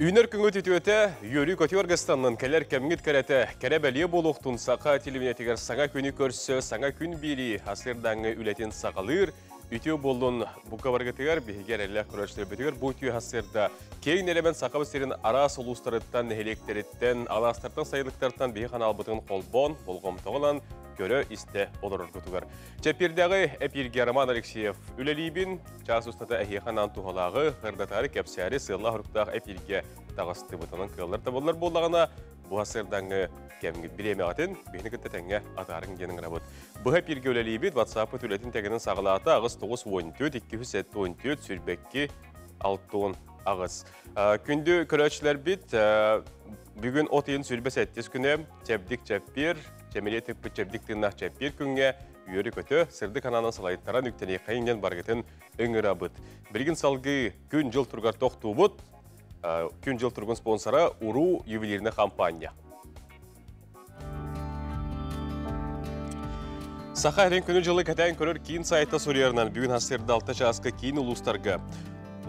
Үүнэр күҥҥүт үтүөтэ, үөрүү-көтүү аргыстаннын, кэлэр кэмҥит кэрэтэ, кэрэ бэлиэ буолуохтун саха телевидениетигэр саҥа күнү көрсө, саҥа күн биэрии сарсыардааҥҥы үлэтин саҕалыыр. Үтүө буоллун бука барыгытыгар, биһиги эрэллээх көрөөччүлэрбитигэр бу үтүө сарсыарда киэҥ нэлэмэн Сахабыт сирин араас улуустарыттан, нэһилиэктэриттэн, алаастартан, сайылыктартан биһи ханаалбытын холбоон, болҕомтоҕо ылан, көрө-истэ олороргутугар. Чэппиэрдээҕи эпииргэ Роман Алексеев үлэлиибин. Чаас устата эһиэхэ анаан туһалааҕы, ырдатаары, кэпсээри сыаллаах-соруктаах эпииргэ таҕыстыбыт. Онон кыаллар да буоллар буоллаҕына, бу сарсыардааҥҥы кэмҥит бириэмэҕитин биһини кытта тэҥҥэ атаарыҥ диэн ыҥырабыт. Быһа эпииргэ үлэлиибит. WhatsApp-ыт үлэтин тэгинин саҕалаата 8 9 14 274 22 68. Күндү көрөөччүлэрбит, бүгүн от ыйын 27 күнэ чэбдик чэппиэр, чэмэлиэ тыкпыт чэбдик тыыннаах чэппиэр күҥҥэ үөрү-көтө, сырдык анаанан салайтаран үктэниэххэйиҥ диэн барыгытын ыҥырабыт. Билигин салгыы күн-дьыл туругар тохтуубут. Күн-дьыл туругун спонсора Уруу ювелирный компания. Саха эрин күнү-дьылы кэтээн көрөр киин сайта суруйарынан бүгүн сарсыарда 6 чааска киин улуустарга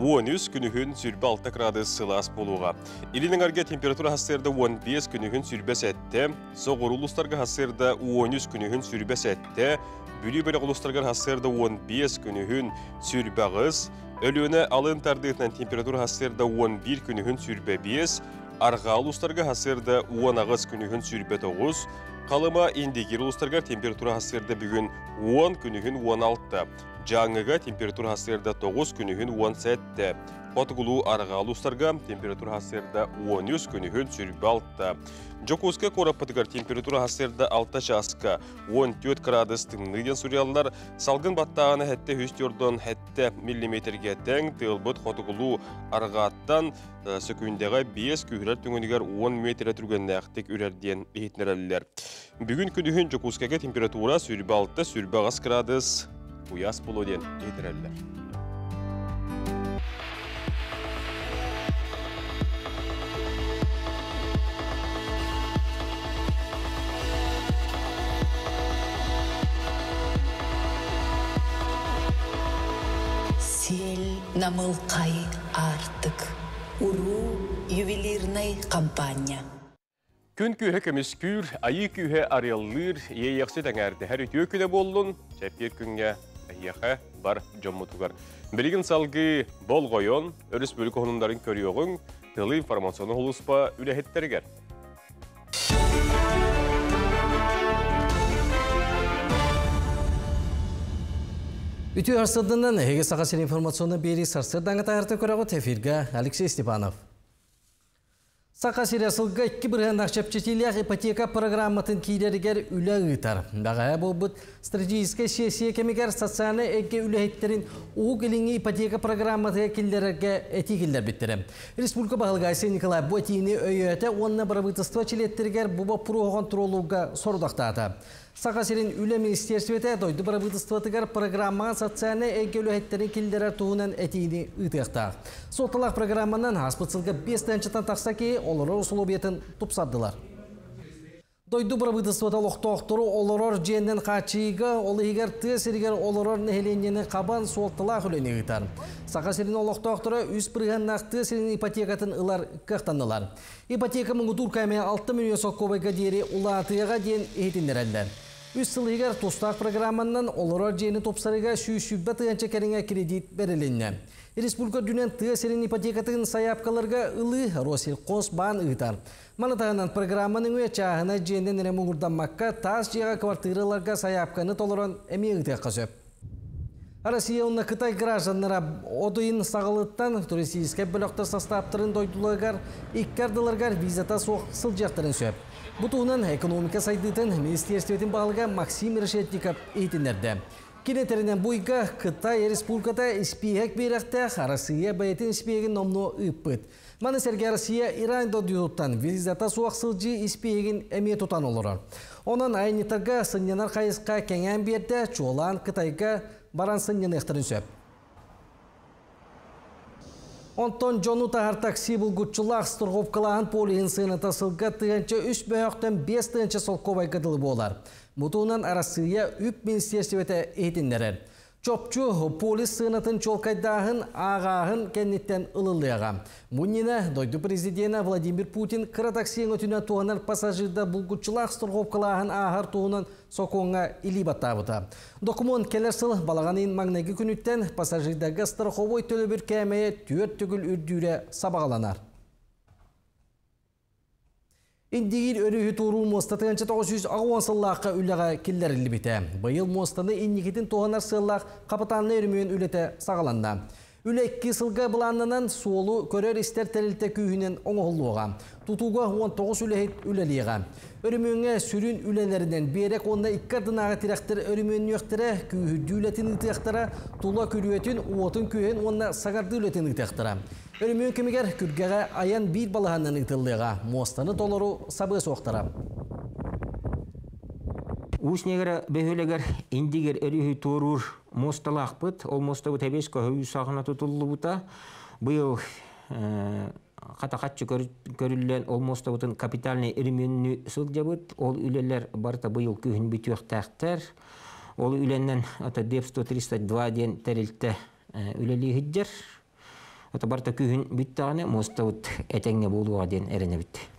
13 күнүһүн 26 градус сылаас буолуоҕа. Илин эҥэргэ температура сарсыарда 15 күнүһүн 27, соҕуруу улуустарга сарсыарда 13 күнүһүн 27, Бүлүү бөлөх улуустарыгар сарсыарда 15 күнүһүн 28, Өлүөнэ алын тардыытынан температура сарсыарда 11 күнүһүн 25, Арҕаа улуустарга сарсыарда 18 күнүһүн 29, Халыма Индигир улуустарыгар температура сарсыарда бүгүн 10 күнүһүн 16, Дьааҥыга температура сарсыарда 9 күнүһүн 17, Хотугулуу арҕаа улуустарга температура сарсыарда 13 күнүһүн 26, Дьокуускай куораппытыгар температура сарсыарда 6 чааска 14 градус тымныы диэн суруйаллар. Салгын баттааҕына хэттэ үс төрдөн хэттэ миллиметргэ тэҥ, тыалбыт хотугулуу арҕааттан сөкүүндэҕэ 5 күүһүрэр түҥүнүгэр 10 метрэ түргэннээхтик үрэр диэн иһитиннэрэллэр. Бүгүн күнүһүн Дьокуускайга температура 26-28 градус куйаас буолуо диэн иһитиннэрэллэр. Сиэл намылхай аартык уруу ювелирнай хампаанньа. Күн күүһэ көмүскүүр, айыы күүһэ арыаллыыр, иэйиэхсит эҥээрдэһэр үтүө күнэ буоллун, чэппиэр күҥҥэ эһиэхэ бар дьоммутугар. Билигин салгыы болҕойон, өрөспүүбүлүкэ уһунуннарын көрүөҕүҥ, тылы информационнай сулууспа үлэһиттэригэр. Үтүө сарсыарданан эһиги Саха сирин информационнай биэрии сарсыардааҥы таһаарта көрөҕүт эфиргэ Алексей Степанов. Саха сирэ сылга 2 бырыһыаннаах чэпчэтиилээх ипотека программатын киирэригэр үлэ ыытар. Бэҕэһээ буолбут стратегическай сессия кэмигэр социальнай эйгэ үлэһиттэрин Уһук Илиҥҥи ипотека программатыгар киллэрэргэ этии киллэрбиттэрэ. Республика баһылыга Айсен Николаев бу этиини өйөөтө уонна бырабыыталыстыба чилиэттэригэр бу боппуруоһу хонтуруоллуурга сорудахтаата. Саха сирин үлэ министиэристибэтэ дойду бырабыыталыстыбатыгар программаҕа социальнай эйгэ үлэһиттэрин киллэрэр туһунан этиини ыытыахтаах. Суолталаах программанан ааспыт сылга 5 тыһыынчаттан тахса киһи олорор усулуобуйатын тупсардылар. Дойду бырабыыталыстыбата олохтоохтору олорор дьиэнэн хааччыйыыга, ол иһигэр тыа сиригэр олорор нэһилиэнньэни хабан суолталаах үлэни ыытар. Саха сирин олохтоохторо 3 бырыһыаннаах тыа сирин ипотекатын ылар кыахтаннылар. Ипотека муҥутуур кээмэйэ 6 миллион солкуобайга диэри улаатыаҕа диэн иһитиннэрэллэр. 3 сыл иһигэр тустаах программанан олорор дьиэни тупсарыыга 120 тыһыынча кэриҥэ кредит бэрилиннэ. Республика үрдүнэн тыа сирин ипотекатын сайаапкаларга ылыы Россельхозбаан ыытар. Маны таһынан программаны нөҥүө чааһынай дьиэнэн эрэ муҥурдаммакка таас дьиэҕэ квартираларга сайаапканы толорон эмиэ ыытыахха сөп. Россия уонна Кытай гражданнара от ыйын саҕалыттан туристическай бөлөхтөр састааптарын дойдуларыгар икки ардыларыгар визата суох сылдьыахтарын сөп. Бу туһунан экономика сайдыытын министерствотын баһылыга Максим Решетников иһитиннэрдэ. Кини этэринэн бу ыйга Кытай республиката испииһэк биэриэхтээх, Россия бэйэтин испииһэгин номнуо ыыппыт. Маны сэргэ Россия Иран дойдутуттан визата суох сылдьыы испииһэгин эмиэ тутан олорор. Онон айанньыттарга сынньанар хайысха кэҥээн биэрдэ, чуолаан Кытайга баран сынньаныахтарын сөп. Онтон дьону таһар такси булгуччулаах страховкалааһын полиһын сыаната сылга 1003 бөһөөхтөн 5000 солкуобайга дылы буолар. Бу туһунан Арассыыйа үп министиэристибэтэ иһитиннэрэр. Чопчу полис сыанатын чуолкайдааһын ааҕааһын кэнниттэн ылыллыаҕа. Бу иннинэ дойду президенэ Владимир Путин кыра такси өҥөтүнэн туһанар пассажирдар булгуччулаах страховкалааһын ааһар туһунан сокуоҥҥа илии баттаабыта. Докумуон кэлэр сыл балаҕан ыйын маҥнайгы күнүттэн пассажирдарга страховой төлөбүр кээмэйэ түөрт төгүл үрдүүрэ сабаҕаланар. Индигиир өрүһү туоруур муоста 1980 сыллаахха үлэҕэ киллэриллибитэ. Быйыл муостаны инникитин туһанар сыаллаах хапытааннай өрөмүөн үлэтэ саҕаланна. Үлэ икки сылга былааннанан суолу көрөр-истэр тэрилтэ күүһүнэн оҥоһуллуоҕа. Тутууга 19 үлэһит үлэлиэҕэ. Өрөмүөҥҥэ сүрүн үлэлэринэн биэрэк уонна икки ардынааҕы тирэхтэр өрөмүөннүөхтэрэ, күүһүрдүү үлэтин ыытыахтара, тула күрүөтүн, уотун-күөһүн уонна саҥардыы үлэтин ыытыахтара. Өрөмүөн кэмигэр күргэҕэ айан биир балаһаннан ыытыллыаҕа, муостаны толору сабыа суохтара. Уус Негра бөһүөлэгэр Индигир өрүһү туоруур муосталаахпыт. Ол муостабыт эбиэс көһүү саҕана тутуллубута. Быйыл хата хаччы көрүллэн ол муостабытын капитальнай өрөмүөннүү сылдьабыт. Ол үлэлэр барыта быйыл күһүн бүтүөхтээхтэр. Ол үлэнэн ата ДЕП 132 диэн тэрилтэ үлэлии сылдьар. Ото барыта күһүн бүттэҕинэ муостабыт этэҥҥэ буолуоҕа диэн эрэнэбит.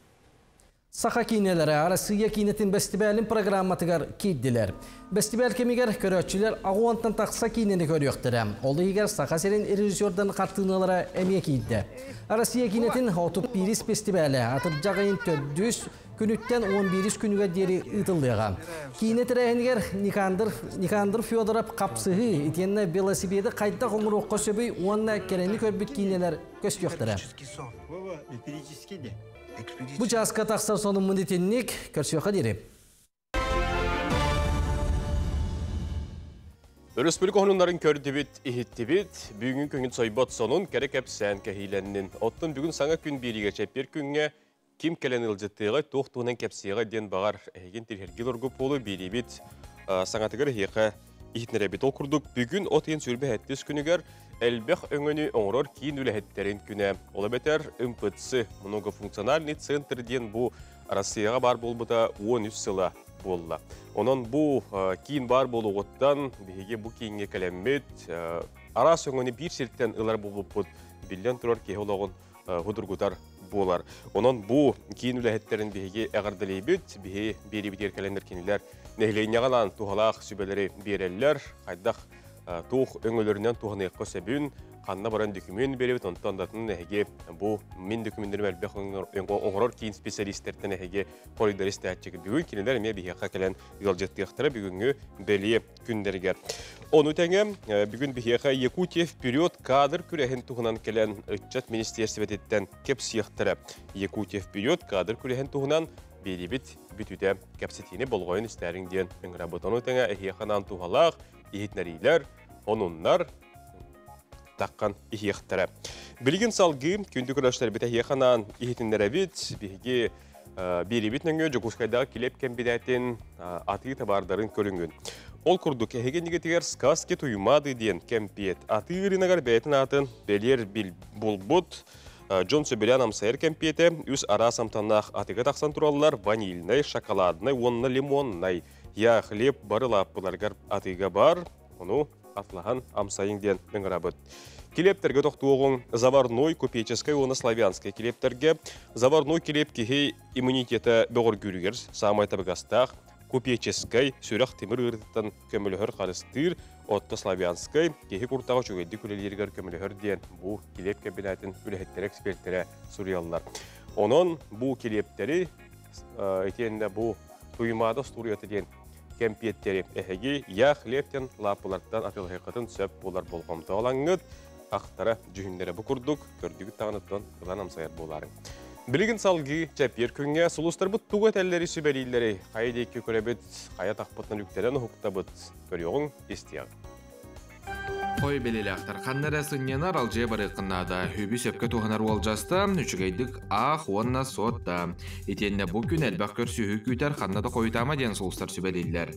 Саха киинэлэрэ Арассыыйа киинэтин бэстибээлин программатыгар киирдилэр. Бэстибээл кэмигэр көрөөччүлэр аҕуонтан тахса киинэни көрүөхтэрэ. Ол иһигэр Саха сирин режиссердарын хартыыналара эмиэ киирдэ. Россия киинэтин 31 фестивалэ атырдьах ыйын төрдүс күнүттэн 11 күнүгэр диэри ыытыллыаҕа. Киинэ тэрээһинигэр Никандр, Никандр Федоров хапсыһыы итиэннэ велосипеды хайдах оҥоруохха сөбүй уонна кэрэни көрбүт киинэлэр көстүөхтэрэ. Бу чааска тахсар сонуммун итинник көрсүөххэ диэри. Өрөспүүбүлүкэ сонуннарын көрдүбүт, иһиттибит. Бүгүн күҥүн сойбот сонун кэрэ кэпсээн кэһиилэннин. Оттон бүгүн саҥа күн биэриигэ чэппиэр күҥҥэ ким кэлэн ыалдьыттыаҕай, туох туһунан кэпсиэҕэй диэн баҕар эһигин тирһэргил оргуп буолу биэриибит саҥатыгар эһиэхэ иһитинэрэбит. Ол курдук бүгүн от ыйын сүүрбэ сэттис күнүгэр элбэх өҥөнү оҥорор киин үлэһиттэрин күнэ. Ол эбэтэр МПЦ, многофункциональный центр диэн бу Россияҕа баар буолбута 13 сыла буолла. Онон бу киин баар буолуоҕуттан биһиги бу кииҥҥэ кэлэммит араас өҥөнү биир сиртэн ылар буолбуппут биллэн турар киһи олоҕун худургутар буолар. Онон бу киин үлэһиттэрин биһиги эҕэрдэлиибит, биһи биэриибитигэр кэлэннэр кинилэр нэһилиэнньэҕэ анаан туһалаах сүбэлэри биэрэллэр, хайдах туох өҥөлөрүнэн туһаныахха сөбүн, ханна баран дөкүмүөн биэрэбит, онтон датын эһиги бу мин дөкүмүннэрим элбэх оҥорор киин специалистэртэн эһиги хоруйдары истээччигит. Бүгүн кинилэр эмиэ биһиэхэ кэлэн ыалдьыттыахтара бүгүҥҥү бэлиэ күннэригэр. Ону тэҥэ бүгүн биһиэхэ Якутия вперед кадр күрэһин туһунан кэлэн ыччат министиэрстибэтиттэн кэпсиэхтэрэ. Якутия вперед кадр күрэһин туһунан биэрибит бүтүтэ кэпсэтиини болҕойон истээриҥ диэн ыҥырабыт. Ону тэҥэ эһиэхэ анаан туһалаах иһитинэриилэр, онуннар таххан иһиэхтэрэ. Билигин салгыы күндү көрөөччүлэрбит эһиэхэ анаан иһитиннэрэбит. Биһиги биэрибит нөҥүө Дьокуускайдааҕы килиэп кэмбинээтин атыы табаардарын көрүҥүн. Ол курдук, эһиги иннигитигэр «Сказки Туймаады» диэн кэмпиэт атыы ырыынагар бэйэтин аатын бэлиэр булбут дьон сөбүлээн амсайар кэмпиэтэ үс араас амтаннаах атыга тахсан тураллар ванильнай, шоколаднай уонна лимоннай. Я хлеб бары лааппыларыгар атыыга бар, ону атлаһан амсайың диэн ыҥырабыт. Килиэптэргэ тохтуоҕуҥ заварной, купеческой уонна славянскай килиэптэргэ. Заварной килиэп киһи иммунитета бөҕөргүүрүгэр саамай табыгастаах, купеческай сүрэх тимир ыарыытыттан көмөлөһөр харыстыыр, отто славянскай киһи куртаҕа үчүгэйдик үлэлииригэр көмөлөһөр диэн бу килиэп кэбинээтин үлэһиттэрэ, экспертэрэ суруйаллар. Онон бу килиэптэри итиэннэ бу Туймаада остуоруйата диэн кэмпиэттэри эһиги Я хлеб диэн лааппылартан атыылаһыаххытын сөп буолар болҕомто ылаҥҥыт ахтара дьүһүннэрэ бу курдук көрдүгүт даҕаныттан ылан амсайар буолаарыҥ. Билигин салгыы чэппиэр күҥҥэ сулустарбыт тугу этэллэри сүбэлииллэри хайа диэки көрөбүт, хайа тахпытынан үктэнэн уһуктабыт көрүөҕүҥ, истиэҕиҥ. Хой бэлиэлээхтэр ханна эрэ сынньанар алдьыйа барыаххын наада. Үбү сөпкө туһанар уолдьаста, үчүгэйдик аах уонна суотта. Итиэннэ бу күн элбэх көрсүһүү күүтэр ханна да хойутаама диэн сулустар сүбэлииллэр.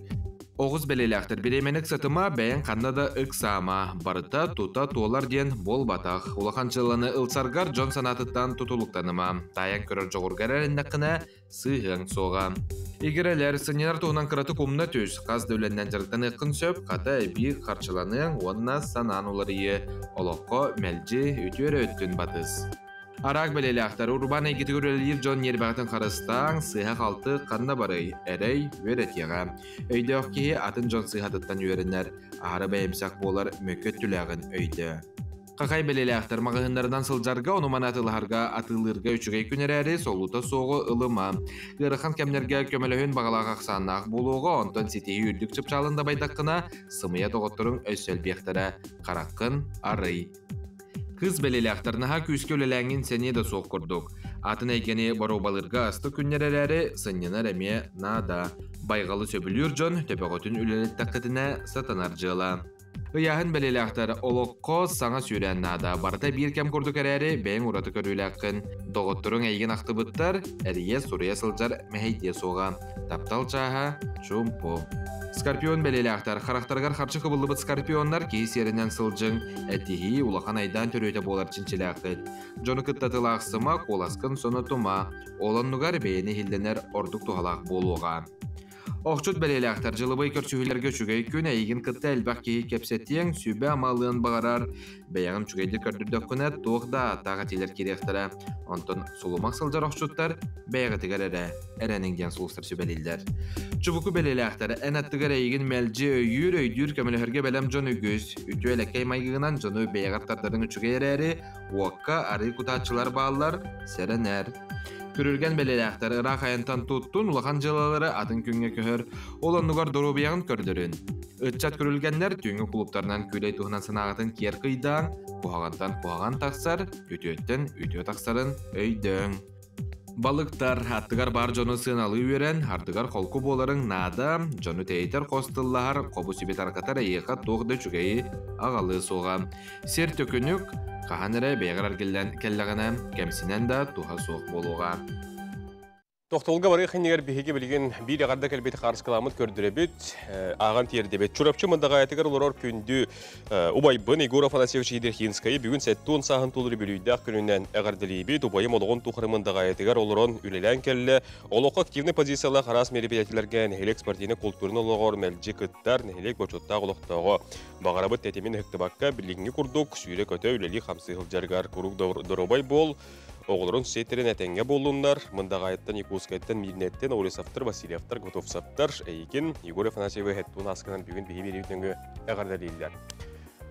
Оҕус бэлиэлээхтэр бириэмэни ыксатыма, бэйэҥ ханна да ыксаама. Барыта тута туолар диэн буолбатах. Улахан дьыаланы ылсаргар дьон санаатыттан тутулуктаныма. Таайан көрөр дьоҕургар эрэннэххинэ, сыыһыаҥ суоҕа. Игирэлэр сынньанар туһунан кыратык умна түс, хас да үлэннэн дьарыктаныаххын сөп, хата эбии харчыланыаҥ уонна санаан уларыйыы, олоххо мэлдьи үтүө эрэ өттүн батыс. Араак бэлиэлээхтэр урбаан эйгэтигэр үлэлиир дьон ньиэрбэҕитин харыстааҥ, сыыһа-халты ханна барый, эрэй үөрэтиэҕэ. Өйдөөх киһи атын дьон сыыһатыттан үөрэнэр, аһара бэйэмсэх буолар мөкү өттүлээҕин өйдөө. Хахай бэлиэлээхтэр маҕаһыыннарынан сылдьарга, ону-маны атыылаһарга, атыылыырга үчүгэй күн эрээри, солуута суоҕу ылыма. Ыарахан кэмнэргэ көмөлөһүн баҕалаах ахсааннаах буолуоҕа, онтон ситиһии үрдүк чыпчаалын дабайдаххына, сымыйа доҕотторуҥ өссө элбиэхтэрэ. Хараххын арый. Кыыс бэлиэлээхтэр наһаа күүскэ үлэлээҥҥин сэниэ да суох курдук. Атын эйгэни боруобалыырга астык күннэр эрээри, сынньанар эмиэ наада. Байҕалы сөбүлүүр дьон төбөҕүтүн үлэлэттэххитинэ сатанар дьыала. Ыйааһын бэлиэлээхтэр олоххо саҥа сүүрээн наада. Барыта биир кэм курдук эрээри, бэйэҥ ураты көрүүлээххин. Доҕотторуҥ эйигин ахтыбыттар, эрийэ суруйа сылдьар мэһэйдиэ суоҕа. Таптал чааһа чуумпу. Скорпион бэлиэлээхтэр харахтарыгар харчы кыбыллыбыт скорпионнар киһи сиэринэн сылдьыҥ, этиһии улахан айдаан төрүөтэ буолар чинчилээххит. Дьону кытта тылаахсыма, куоласкын сонотума, ол оннугар бэйэни иһиллэнэр ордук туһалаах буолуоҕа. Охчут бэлиэлээхтэр дьылыбай көрсүһүүлэргэ үчүгэй күн эйигин кытта элбэх киһи кэпсэтиэҥ, сүбэ-ама ылыан баҕарар. Бэйэҕин үчүгэйдик көрдөрдөххүнэ, туох да ааттаах этиилэр киириэхтэрэ. Онтон сулумах сылдьар охчуттар бэйэҕитигэр эрэ эрэниҥ диэн сулустар сүбэлииллэр. Чубуку бэлиэлээхтэр эн аттыгар эйигин мэлдьи өйүүр, өйдүүр, көмөлөһөргө бэлэм дьон үгүс. Үтүө элэккэй майгыгынан дьону бэйэҕэр тардарыҥ үчүгэй эрээри, уокка арыы кутааччылар бааллар, сэрэнэр. Күрүлгэн бэлиэлээхтэр ыраах айантан туттун, улахан дьыалалары атын күҥҥэ көһөр, ол оннугар доруобуйаҕын көрдөрүн. Ыччат күрүлгэннэр түүҥҥү кулууптарынан күүлэй туһунан санааҕытын киэр кыйдааҥ, куһаҕантан куһаҕан тахсар, үтүөттэн үтүө тахсарын өйдөөҥ. Балыктар аттыгар баар дьону сыаналыы үөрэн, ардыгар холку буоларыҥ наада, дьону тэйитэр хос тыллаһар, хобу сүбэ тарҕатар эйиэхэ туох да үчүгэйи аҕалыа суоҕа. Сир төкүнүк, хаһан эрэ бэйэҕэр эргиллэн кэллэҕинэ, кэмсинэн да туһа суох буолуоҕа. Тохтолго барыы хиннигэр биһиги билигин биир эҕэрдэ кэлбит хаарыскаламмыт көрдөрөбүт, ааҕан тиэрдэбит. Чурапчы Мындаҕаайатыгар олорор күндү убайбын Егор Афанасьевич Едерхинскайы бүгүн 70 сааһын туолар үбүлүйдээх күнүнэн эҕэрдэлиибит. Убайым олоҕун тухары Мындаҕаайатыгар олорон үлэлээн кэллэ. Олоххо активнай позициялаах араас мероприятиеларга нэһилиэк спортивнай-култуурунай олоҕор мэлдьи кыттар, нэһилиэк бочуоттаах олохтооҕо. Баҕарабыт тэтимин ыһыктыбакка билиҥҥи курдук сүүрэ-көтө үлэлии-хамсыы сылдьарыгар куруук доруобай буол, оҕолорун сиэтэрин этэҥҥэ буоллуннар, Мындаҕаайыттан, Якутскайтан, Миирнэттэн Олесовтар, Васильевтар, Готовцевтар, эйигин, Егор Афанасьевы Хеттуун ааскынан бүгүн биһи биэриибит нөҥүө эҕэрдэлииллэр.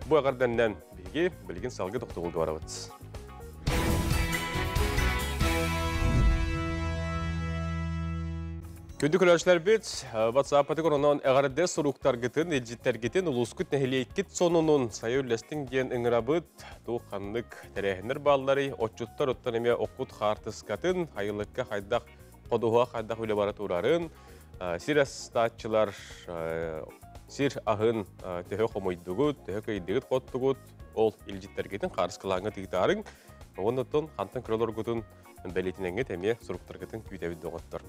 Бу эҕэрдэннэн биһиги билигин салгыы тохтобулга барабыт. Күндү көрөөччүлэрбит, WhatsApp-атыгар онон эҕэрдэ суруктаргытын, илдьиттэргитин, улуускут нэһилиэккит сонунун сайа үллэстиҥ диэн ыҥырабыт. Туох ханнык тэрээһиннэр баалларый? Отчуттар оттон эмиэ оккут хаартыскатын, айылыкка хайдах ходуһа хайдах үлэ бара турарын, сир астааччылар сир аһын төһө хомуйдугут, төһө кыйдыгыт хоттугут, ол илдьиттэргитин хаарыскалааҥҥа тыытаарыҥ. Оннуттан хантан көрөлөргутун бэлиэтинэҥҥит эмиэ суруктаргытын күүтэбит доҕоттор.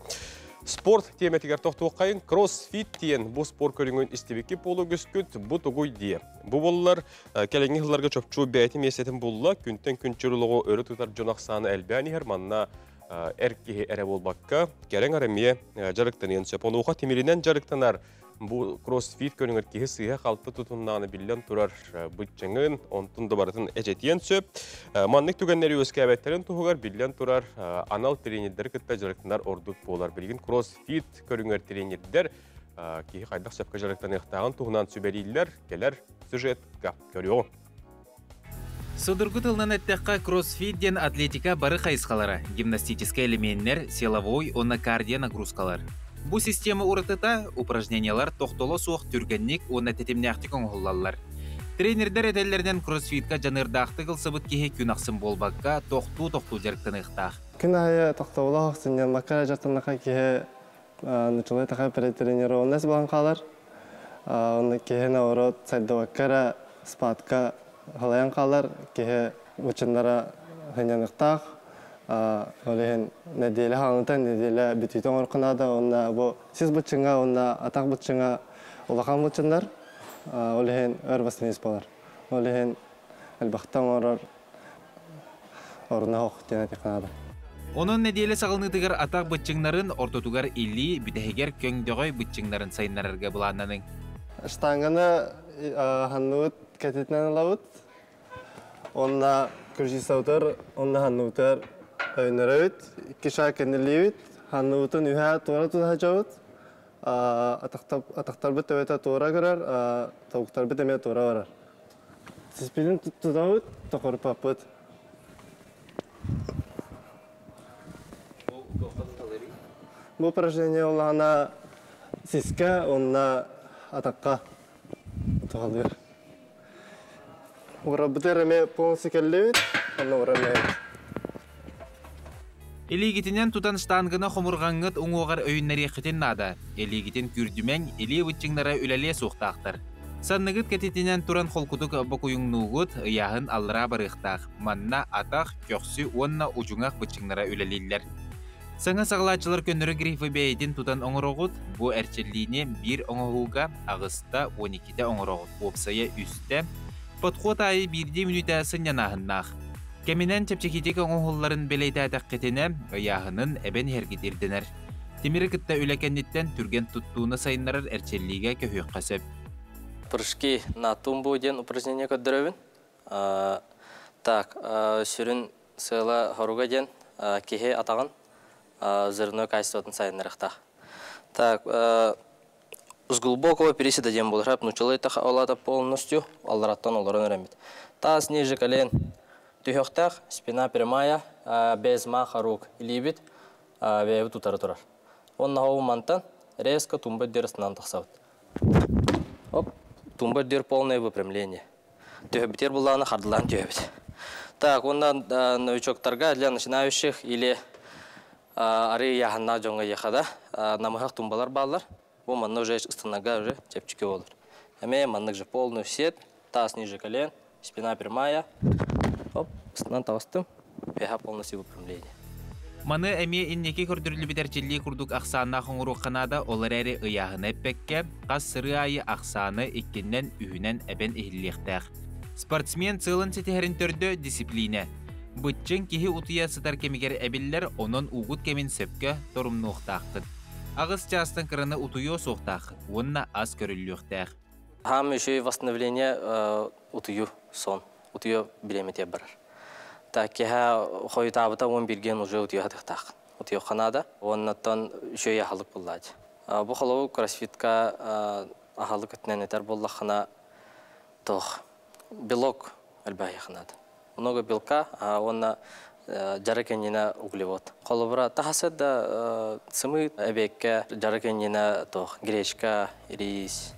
Спорт тиэмэтигэр тохтуоххайын кроссфит диэн бу спорт көрүҥүн истибикки буолу үгүскүт бу тугуй диэ. Бу боллар кэлиҥҥи сылларга чопчу бэйэтин миэстэтин булла, күнтэн күн чөл олоҕу өрө тутар дьон ахсаана элбээн иһэр манна эр киһи эрэ буолбакка, кэрэҥ эрэ эмиэ дьарыктаныан сөп. Онуоха тимиринэн дьарыктанар бу кроссфит көрүҥэр киһи сыыһа-халты тутуннаҕына биллэн турар быччыҥын, онтун да барытын эчэтиэн сөп. Маннык түгэннэри үөскээбэттэрин туһугар биллэн турар анал тренердэри кытта дьарыктанар ордук буолар. Билигин кроссфит көрүҥэр тренердэр киһи хайдах сөпкө дьарыктаныахтааҕын туһунан сүбэлииллэр, кэлэр сюжетка көрүөҕүҥ. Судургу тылынан эттэххэ, кроссфит диэн атлетика бары хайысхалара, гимнастическай элеменнэр, силовой уонна кардио нагрузкалар. Бу система уратыта упражнениелар тохтоло суох түргэнник уонна тэтимнээхтик оҥоһуллаллар. Тренердэр этэллэринэн кроссфитка дьаныардаахтык ылсыбыт киһи күн ахсын буолбакка, тохтуу-тохтуу дьарыктаныахтаах. Күн аайы тохтобулаах сынньаммакка эрэ дьарыктаннахха киһи нуччалыы таха перетренированность буолан хаалар. Онно киһи наоборот сайдыбакка эрэ спадка халайан хаалар, киһи быччыннара сынньаныахтаах. Ол иһин нэдиэлэ хаалыыта нэдиэлэ бүтүүтэ оҥороххо наада уонна бу сис быччыҥа уонна атах быччыҥа улахан быччыннар, ол иһин өр восстановить буолар. Ол иһин элбэхтэ оҥорор оруна суох диэн этиэххэ наада. Онон нэдиэлэ саҕаланыытыгар атах быччыҥнарын ортотугар илии, бүтэһигэр көҥдөҕөй быччыҥнарын сайыннарарга былааннаныҥ. Штанганы ханныбыт кэтитинэн ылабыт. Онна күрдьүсаутар, онна ханныбытар өйнөрөбүт. Икки шаг кэннилиибит. Ханныбытын үһэ туора тутаһачабыт. Атахтарбыт төбөтө туора көрөр, тобуктарбыт эмиэ туора барар. Сиспитин тутабыт, токоруппаппыт. Бу упражнение улаана сиска, онна атакка туһалыыр. Урабытыр эме полностью келлибит, онно урамайбыт. Илиигитинэн тутан штанганы хомурҕаҥҥыт уҥуоҕар өйүннэриэххитин наада. Илиигитин күүрдүмэҥ, илии быччыҥнара үлэлиэ суохтаахтар. Санныгыт кэтитинэн туран холкутук бокуйуҥнуугут, ыйааһын аллараа барыахтаах. Манна атах, көхсү уонна удьуҥах быччыҥнара үлэлииллэр. Саҥа саҕалааччылар көннөрү грифы бэйэтин тутан оҥороҕут, бу эрчиллиини биир оҥоһууга аҕыста, 12-тэ оҥороҕут, уопсайа үстэ. Подход аайы биирдии мүнүүтэ сынньанааһыннаах. Кэминэн чэпчэкитик оҥоһулларын бэлиэтээтэххитинэ, ыйааһынын эбэн иһэргит ирдэнэр. Тимири кытта үлэ кэнниттэн түргэн туттууну сайыннарар эрчиллиигэ көһүөххэ сөп. Прыжки на тумбу диэн упражнение көрдөрөбүн. Так, сүрүн сыала хоруга диэн киһи атаҕын взрывной качествотын сайыннарыахтаах. Так, с глубокого приседа диэн буолар, нучалай олата полностью аллараттан олорон өрөммүт. Таз ниже колен түһүөхтээх, спина прямая, без маха рук илиибит, бэйэбит утары турар. Онна хоу мантан резко тумба дерсынан тахсабыт. Оп, тумба дер полное выпрямление. Түһөбүтер буллааны хардылаан түһөбүт. Так, онна новичоктарга для начинающих или ары яханна жоңга яхада намыһах тумбалар баалар. Бу манна уже ыстанага уже чэпчэки болар. Эме маннык же полный сет, таз ниже колен, спина прямая. Оп, ыстанан табыстым. Пеха полностью выпрямление. Маны эмиэ инники көрдөрүллүбүт эрчиллии курдук ахсааннаах оҥоруохха наада, ол эрээри ыйааһына эппэккэ, хас сырыы аайы ахсааны иккиннэн, үһүнэн эбэн иһиллиэхтээх. Спортсмен сыалын ситиһэрин төрдө дисциплинэ. Быччыҥ киһи утуйа сытар кэмигэр эбиллэр, онон уугут кэмин сөпкө торумнуохтааххыт. Аҕыс чаастан кыраны утуйуо суохтааххыт уонна ас көрүллүөхтээх. Хам еще и восстановление утую, сон. Утуйу бириэмэтэ барар. Так, киһа хойутаабыта 11-ген уже утуйа тахтаах. Утуйуохха наада. Оннаттан еще и аһылык буллаачы. Бу холобу кроссфитка аһылык өттүнэн этэр буоллаххына тох белок элбэһиэххэ наада. Много белка, а уонна жара кэннинэ углевод. Холобура тахаса да сымы эбиэккэ жара кэннинэ тох гречка, рис.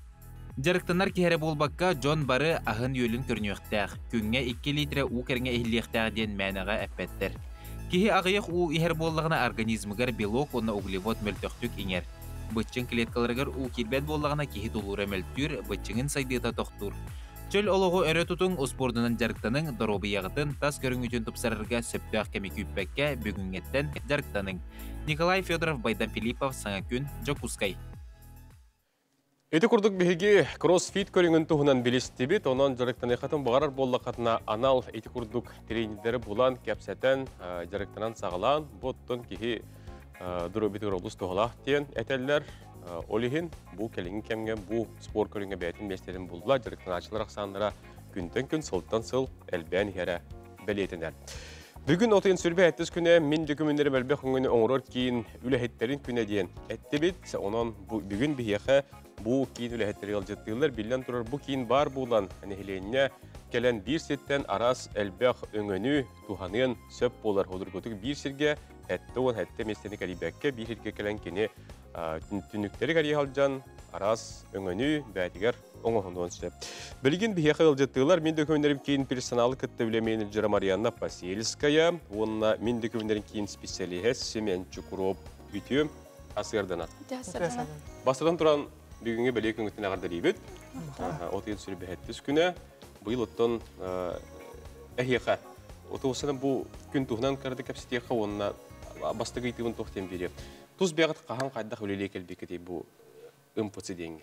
Дьарыктанар киһи эрэ буолбакка, дьон бары аһын-үөлүн көрүнүөхтээх, күҥҥэ 2 литрэ уу кэриҥэ иһиллиэхтээх диэн мээнэҕэ эппэттэр. Киһи аҕыйах уу иһэр буоллаҕына организмыгар белок уонна углевод мөлтөхтүк иҥэр. Быччыҥ клеткаларыгар уу киирбэт буоллаҕына киһи тулуура мөлтүүр, быччыҥын сайдыыта тохтуур. Чөл олоҕу өрө тутуҥ, успуордунан дьарыктаныҥ, доруобуйаҕытын, тас көрүҥҥүтүн тупсарарга сөптөөх кэми күүппэккэ, бүгүҥҥэттэн дьарыктаныҥ. Николай Федоров, Байдан Филиппов, Саҥа күн, Дьокуускай. Ити курдук биһиги кроссфит көрүҥүн туһунан билистибит, онон дьарыктаныаххытын баҕарар буоллаххытына анал ити курдук тренердэри булан, кэпсэтэн, дьарыктанан саҕалаан, бу оттон киһи доруобуйатыгар олус туһалаах диэн этэллэр. Ол иһин бу кэлиҥҥи кэмҥэ бу спорт көрүҥэ бэйэтин миэстэтин булла, дьарыктанааччылар ахсааннара күнтэн күн, сылтан сыл элбээн иһэрэ бэлиэтэнэр. Бүгүн отын сүрбэ эттис күнэ мин дөкүмүннэрим элбэх өҥөнү оҥорор киин үлэһиттэрин күнэ диэн эттибит. Онон бүгүн биһиэхэ бу киин үлэһиттэрэ ыалдьыттыыллар. Биллэн турар, бу киин баар буолан нэһилиэнньэ кэлэн биир сиртэн араас элбэх өҥөнү туһаныан сөп буолар. Холургутук биир сиргэ 77 миэстэни кэлийбэккэ биир сиргэ кэлэн кини түннүктэри кэрийэ сылдьан араас өҥөнү бээтигэр оҥоһунуон сөп. Билигин биһиэхэ ыалдьыттыылар мин дөкүмүннэрим киин персоналы кытта үлэ менеджера Марианна Посельская уонна мин дөкүмүннэрим киин специалиһэ Семен Чукуров үтүө асыардана. Бастатан туран бүгүҥҥү бэлиэ күҥҥүтүн эҕэрдэлиибит. От ыйын сүрбэһэттис күнэ. Быйыл оттон эһиэхэ отуосана бу күн туһунан кырады кэпсэтиэххэ уонна бастакы ыйтыбын туох диэн биэриэ. Тус бэйэҕит хаһан хайдах үлэлиэ кэлбиккитий бу МФЦ диэҥҥэ?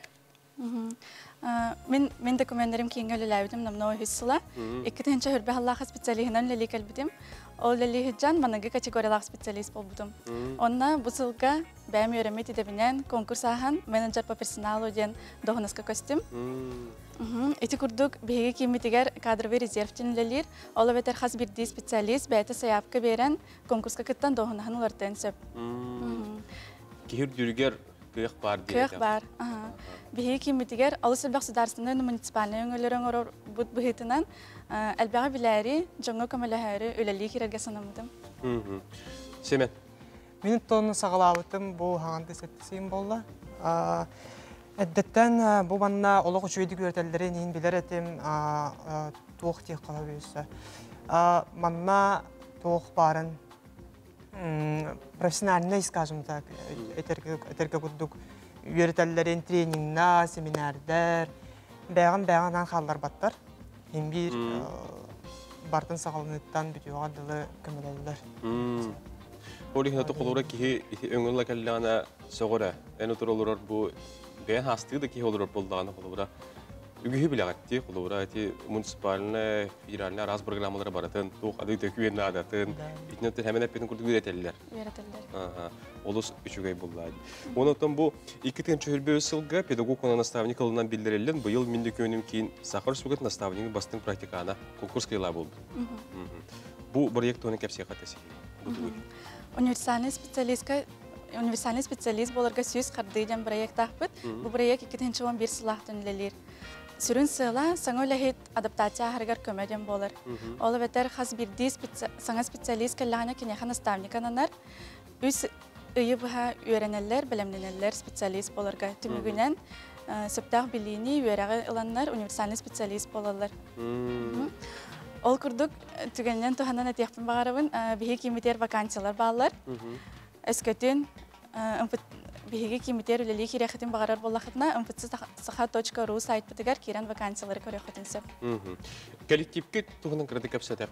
Мин мин докуменнарым кииҥҥэ үлэлээбитим номнуо үһүс сыла. 2020 сыллаах специалиһынан үлэлии кэлбитим. Ол үлэлии сылдьан маныгы категориялаах специалист буолбутум. Онно бу сылга бэйэм үөрэммит идэбинэн конкурс ааһан менеджер по персоналу диэн дуоһунаска көстүм. Ити курдук биһиги кииммитигэр кадровый резерв диэн үлэлиир. Ол эбэтэр хас биирдии специалист бэйэтэ сайаапка биэрэн конкурска кыттан дуоһунаһын уларытыан сөп. Киһи үрдүгэр кыах баар диэн. Кыах баар. Биһиги кииммитигэр олус элбэх судаарыстыбаннай муниципальнай өҥөлөрү оҥорорбут быһыытынан элбэҕи билээри, дьоҥҥо көмөлөһөөрү үлэлии киирэргэ санаммытым. Семен. Мин тон саҕалаабытым бу хаҥан сэттисиим буолла. Эрдэттэн бу манна олох үчүгэйдик үөрэтэллэрин иһин билэр этим, туох диэх хаһа Манна туох баарын профессиональный, скажем так, этэргэ курдук үөрэтэллэрин тренингна, семинардер, бэҕин-бэҕин хаалларбаттар. Хин биир бартын саҕаланыттан бүтүөҕэ дылы көмөлөллөр. Ол иһин холура киһи өҥүлла кэллэҕинэ сөҕөрө. Эн отур олорор бу бэйэн хаастыы да киһи олорор буоллаҕына холура үгүһү билэҕитти холура ити муниципальнай, федеральнай араас программалары барытын туох ады төкүйэн наадатын итинэн хэмэн эппитин курдук үөрэтэллэр. Үөрэтэллэр. Олус үчүгэй буллаа. Онон бу 2021 сылга педагог уонна наставник ылынан биллэриллэн быйыл мин дүкөнүм киин Саха Республикатын наставнигы бастыҥ практикана конкурс кыйла болду. Бу проект туһунан кэпсиэххэ тэсиһи. Универсальный специалистка универсальный специалист боларга сүүс хардыы диэн проекттаахпыт. Бу проект 2011 сыллаахтан үлэлиир. Сүрүн сыала саҥа үлэһит адаптация аһарыгар көмө диэн буолар. Ол эбэтэр хас биирдии саҥа специалист кэллэҕинэ киниэхэ наставник ананар. Үс ыйы быһа үөрэнэллэр, бэлэмнэнэллэр специалист боларга. Түмүгүнэн сөптөөх билиини үөрэҕи ыланнар универсальный специалист болаллар. Ол курдук түгэнинэн туһанан этиэхпин баҕарабын, биһиги кииммитигэр вакансиялар бааллар. Өскөтүн биһиги кииммитигэр үлэлии киириэххитин баҕарар буоллаххытына, mpc.саха.ру сайтпытыгар киирэн вакансиялары көрүөххүтүн сөп. Коллективке туһунан кырады кэпсэтэх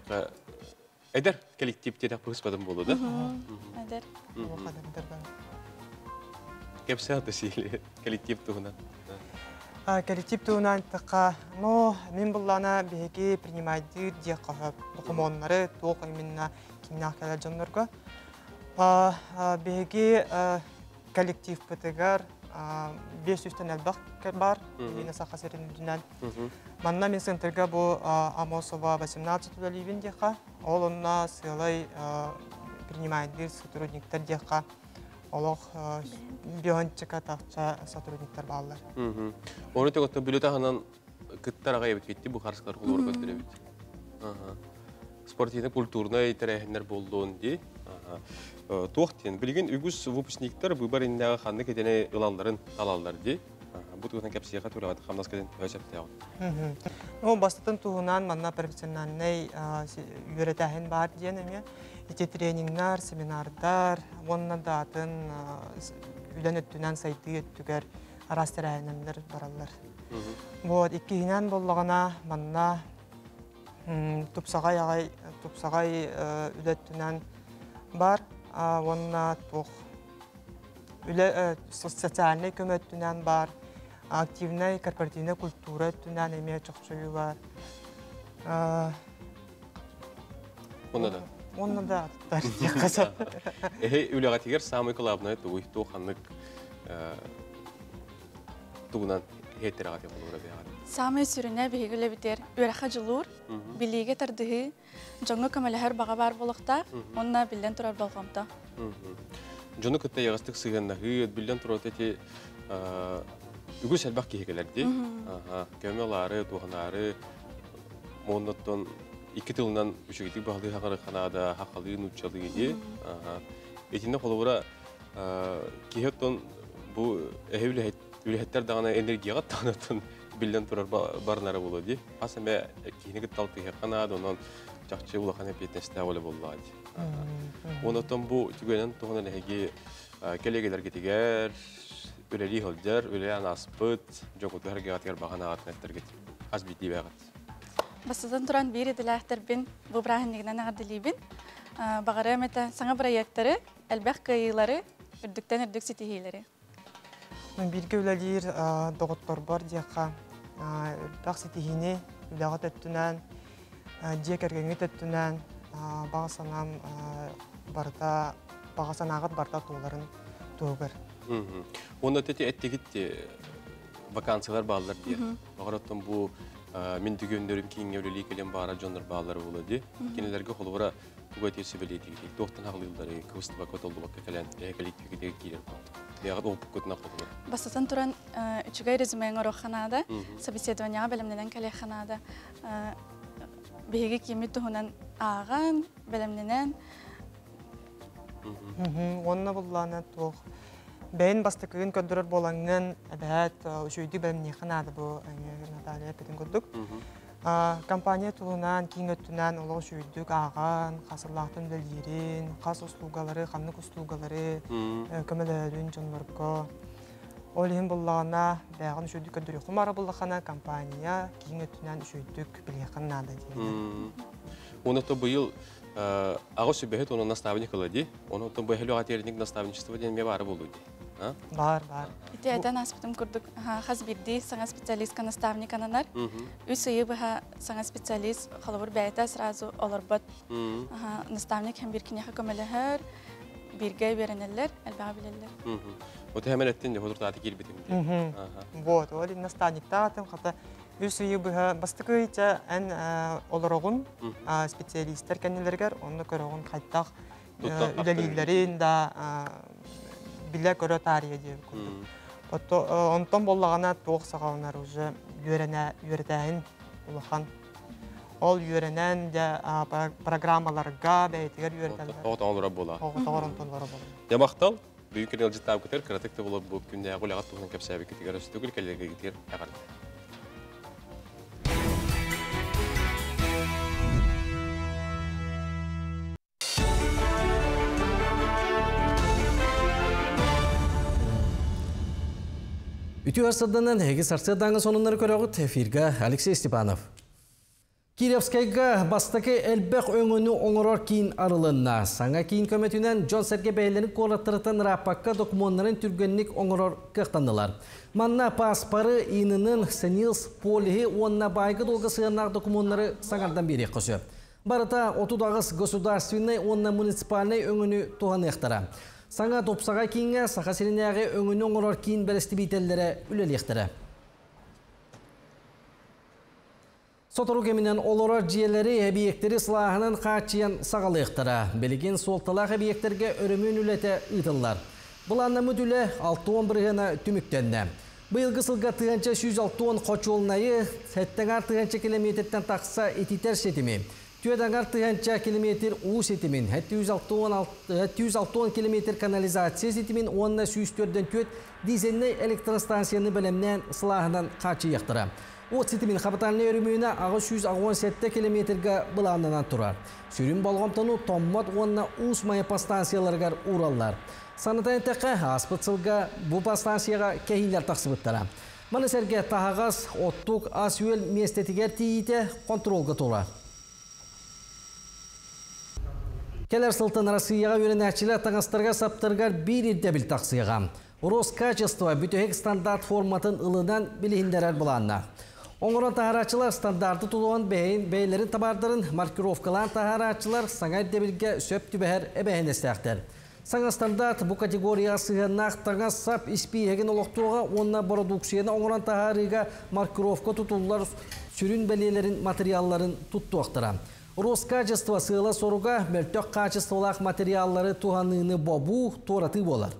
эдэр коллектив диэтэх быһыспатын болу да? Эдэр. Кэпсэ сили коллектив туһунан. Коллектив туһунан тыка, но мин буллана биһиги принимайдыр диэх хаһып документары туох именно кимнээх кэлэр дьоннорго. Биһиги коллектив бытыгар 500-тен элбэх бар, Илина Саха сирин үрдүнэн. Манна мин центрга бу Амосова 18 үлэлиибин диэхэ, ол онно сыалай принимайдыр сотрудниктар диэхэ, олох биончика тахча сотрудниктар бааллар. Оны төгөттө бүлү таһынан кыттар аҕай эбит бу харскар холор көтөрөбүт. Спортивный, культурный тэрээһиннэр боллуон ди. Туох диэн, билигин үгүс выпускниктар выбор иннэҕэ ханнык идэни ылалларын талаллар ди. Бу туһунан кэпсиэхэ тураҕыт хамнас кэлин төһө сөптөөх. Ну, бастатын туһунан манна профессиональный үөрэтээһин бар диэн эмиэ. Ити тренингнар, семинардар, уонна даатын үлэн өттүнэн сайдыы өттүгэр араас тэрээһиннэр бараллар. Вот, иккиһинэн боллоҕуна манна тупсаҕай аҕай тупсаҕай үлэттүнэн бар, уонна туох үлэ социальнай көмөттүнэн бар, активнай корпоративная культура өттүнэн эмиэ чохчойуу бар. Онна да. Онна да аттар диэххэ сөп. Эһи үлэҕэтигэр самый главное тугуй туох ханнык тугунан иһэттерэҕэ болура бэҕэ. Самый сүрүнэ биһиги үлэбитигэр үөрэххэ дьулуур, билиигэ тардыһыы, дьоҥҥо көмөлөһөр баҕа баар буолуохтаах, уонна биллэн турар болҕомто. Дьону кытта яҕастык сыһыаннаһыы, биллэн турар эти үгүс элбэх киһи кэлэр дии. Көмө алаары, туһанаары, монноттон икки тылынан үчүгүтүк баһылыы хахары ханаада, хахалыы, нууччалыы дии. Итинне холобура киһи оттон бу эһи үлэһиттэр даҕаны энергияҕа таанаттан биллэн турар барнара боло ди. Хас эмэ киһини кыттал тыһыахха наада, онон чахчы улахан эпиэтинэстээх оле боллаа ди. Онотон бу түгэнэн туһунан эһиги кэлиэгэлэргитигэр үлэлии сылдьар, үлэлээн ааспыт, дьоҥҥутугар эргиҕэтигэр баҕа анаҕытын эттэргит. Хас биирдии бэҕит. Бастатан туран биир идэлээхтэрбин бу бырааһынньыгынан эҕэрдэлиибин. Баҕарыам этэ саҥа проекттары, элбэх кыайыылары, үрдүктэн үрдүк ситиһиилэри. Бииргэ үлэлиир доҕотторбор диэххэ элбэх ситиһиини үлэҕит өттүнэн, дьиэ кэргэҥҥит өттүнэн баҕа санаам барыта баҕа санааҕыт барыта туоларын туһугар. Уонна эти эттигит вакансиялар бааллар диэн. Баҕар оттон бу мин дүгүннөрүм кииҥҥэ үлэлии кэлэн баара дьоннор бааллар буолуо дии. Кинилэргэ холобура тугу этиэ сүбэлиэтигитий? Туохтан аҕылыыллары кыбыстыбакка толлубакка кэлэн эһэ кэликтибикитигэр киирэр курдук. Бэйэҕит уоппуккутунан холобура. Бастатан туран, үчүгэй резюмеҥ оруохха наада, собеседованиеҕа бэлэмнэнэн кэлиэххэ наада. Биһиги кииммит туһунан ааҕан, бэлэмнэнэн. Уонна буллаана туох бэйэн бастакыгын көрдөрөр буолаҥҥын эбээт үчүгэйдик бэлэмниэххэ наада бу Наталья эппитин курдук. Компания туһунан киин өттүнэн олох үчүгэйдик ааҕан, хас сыллаахтан үлэлиирин, хас услугалары, ханнык услугалары көмөлөһөрүн дьоннорго. Ол иһин буллаҕына, бэйэҕин үчүгэйдик көрдөрүөххүн баара буллаххына, компания киин өттүнэн үчүгэйдик билиэххин наада диэн. Уонна то быйыл аҕа сүбэһит уонна наставник ыла дии. Онон бу эһэлүү аҕа наставничество диэн эмиэ баара буолуо дии. Бар, бар. Ити этэн ааспытым курдук, хас биирдии саҥа специалистка наставник ананар. Үс ыйы быһа саҥа специалист холобур бэйэтэ сразу олорбот. Наставник һәм бир киниэхэ көмөлөһөр, бииргэ үөрэнэллэр, элбэҕи билэллэр. Вот хэмэн эттин хотуртааты киирбитим дии. Вот, ол наставниктаатым хата үс ыйы быһа бастакы ыйча эн олороҕун специалисттэр кэннилэригэр онно көрөҕүн хайдах үлэлииллэрин да билэ-көрө таарыйа диэн курдук. Онтон буоллаҕына туох саҕаланар уже үөрэнэ үөрэтээһин улахан. Ол үөрэнэн дьэ программаларга бэйэтигэр үөрэтэллэр. Оҕотоҕолоро буола. Оҕотоҕор онтонлоро буола. Дьэ махтал. Бүгүн күн ыалдьыттаабыкытыгар кыратык да буолар бу күннээҕи үлэҕит туһунан кэпсээбиккитигэр өстүгүл кэллэргитигэр эҕэрдэ. Үтүө сарсыарданан эһиги сарсыардааҥы сонуннары көрөҕүт эфиргэ Алексей Степанов. Кировскайга бастакы элбэх өҥөнү оҥорор киин арылынна. Саҥа киин көмөтүнэн дьон-сэргэ бэйэлэрин куораттарыттан ырааппакка докумуоннарын түргэнник оҥорор кыахтаннылар. Манна пааспары, ИНН, СНИЛС, полиһи уонна баайга-дуолга сыһыаннаах докумуоннары саҥардан биэриэххэ сөп. Барыта 38 государственнай уонна муниципальнай өҥөнү туһаныахтара. Саҥа тупсаҕай кииҥҥэ Саха сиринээҕи өҥөнү оҥорор киин бэрэстэбиитэллэрэ үлэлиэхтэрэ. Сотору кэминэн олорор дьиэлэри, эбийиэктэри сылааһынан хааччыйан саҕалыахтара. Билигин суолталаах эбийиэктэргэ өрөмүөн үлэтэ ыытыллар. Былааннаммыт үлэ 60 бырыһыана түмүктэннэ. Быйылгы сылга 1160 хочуолунайы, 7,5 километртэн тахса ититэр ситими, 4,5 километр уу ситимин, 760 километр канализация ситимин уонна 104 дизельнэй электростанцияны бэлэмнээн сылааһынан хааччыйыахтара. Уот ситимин хапытальнай өрөмүөнэ 887 километрга былааннанан турар. Сүрүн болҕомтону Томмот уонна Уус Майа подстанцияларыгар уураллар. Санатан эттэххэ, ааспыт сылга бу подстанцияҕа кэһиилэр тахсыбыттара. Маны сэргэ таһаҕас, оттук, ас-үөл миэстэтигэр тиийиитэ хонтуруолга турар. Кэлэр сылтан Россияҕа үөрэнээччилэр таҥастарыгар-саптарыгар биир ирдэбил тахсыаҕа. Роскачество бүтэһик стандарт форматын ылынан билиһиннэрэр былааннаах. Оҥорон таһаарааччылар стандарты тулуһан бэйэлэрин табаардарын маркировкалаан таһаарааччылар саҥа ирдэбилгэ сөп түбэһэр эбээһинэстээхтэр. Саҥа стандарт бу категорияҕа сыһыаннаах таҥас-сап испииһэгин олохтуоҕа уонна бородууксуйаны оҥорон таһаарыыга маркировка тутуллар сүрүн бэлиэлэрин матырыйаалларын туттуохтара. Роскачество сыала-соруга мөлтөх хаачыстыбалаах материаллары туһаныыны бобуу, туоратыы буолар.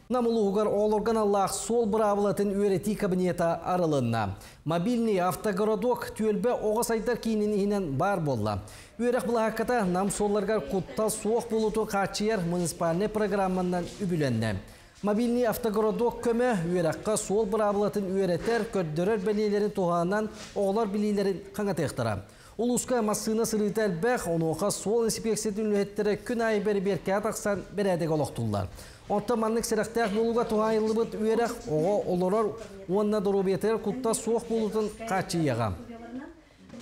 Нам улууһугар оҕолорго аналлаах суол быраабылатын үөрэтии кабинета арылынна. Мобильный автогородок түөлбэ оҕо сайдар киинин иһинэн баар буолла. Үөрэх былаһаакката Нам суолларыгар куттал суох буолуутун хааччыйар муниципальнай программанан үбүлэннэ. Мобильный автогородок көмө үөрэххэ суол быраабылатын үөрэтэр, көрдөрөр бэлиэлэрин туһанан оҕолор билиилэрин хаҥатыахтара. Улууска массыына сырыыта элбэх, онуоха суол инспекциятын үлэһиттэрэ күн аайы бэрэбиэркэҕэ тахсан бэрээдэк олохтууллар. Оттон маннык сэрэхтээх буолууга туһаайыллыбыт үөрэх оҕо олорор уонна доруобуйатыгар куттал суох буолуутун хааччыйыаҕа.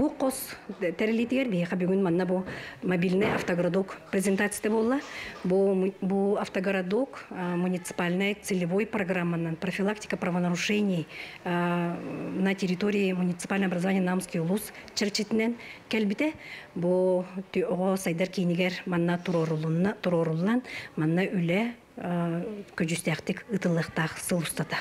Бу хос тэрилиитигэр биһиэхэ бүгүн манна бу мобильный автогородок презентацията буолла. Бу, бу автогородок муниципальная целевой программанан профилактика правонарушений на территории муниципального образования Намский улус чэрчитинэн кэлбитэ. Бу оҕо сайдар киинигэр манна туруорулунна, туруоруллан манна үлэ көдьүүстээхтик ыытыллыахтаах сыл устата.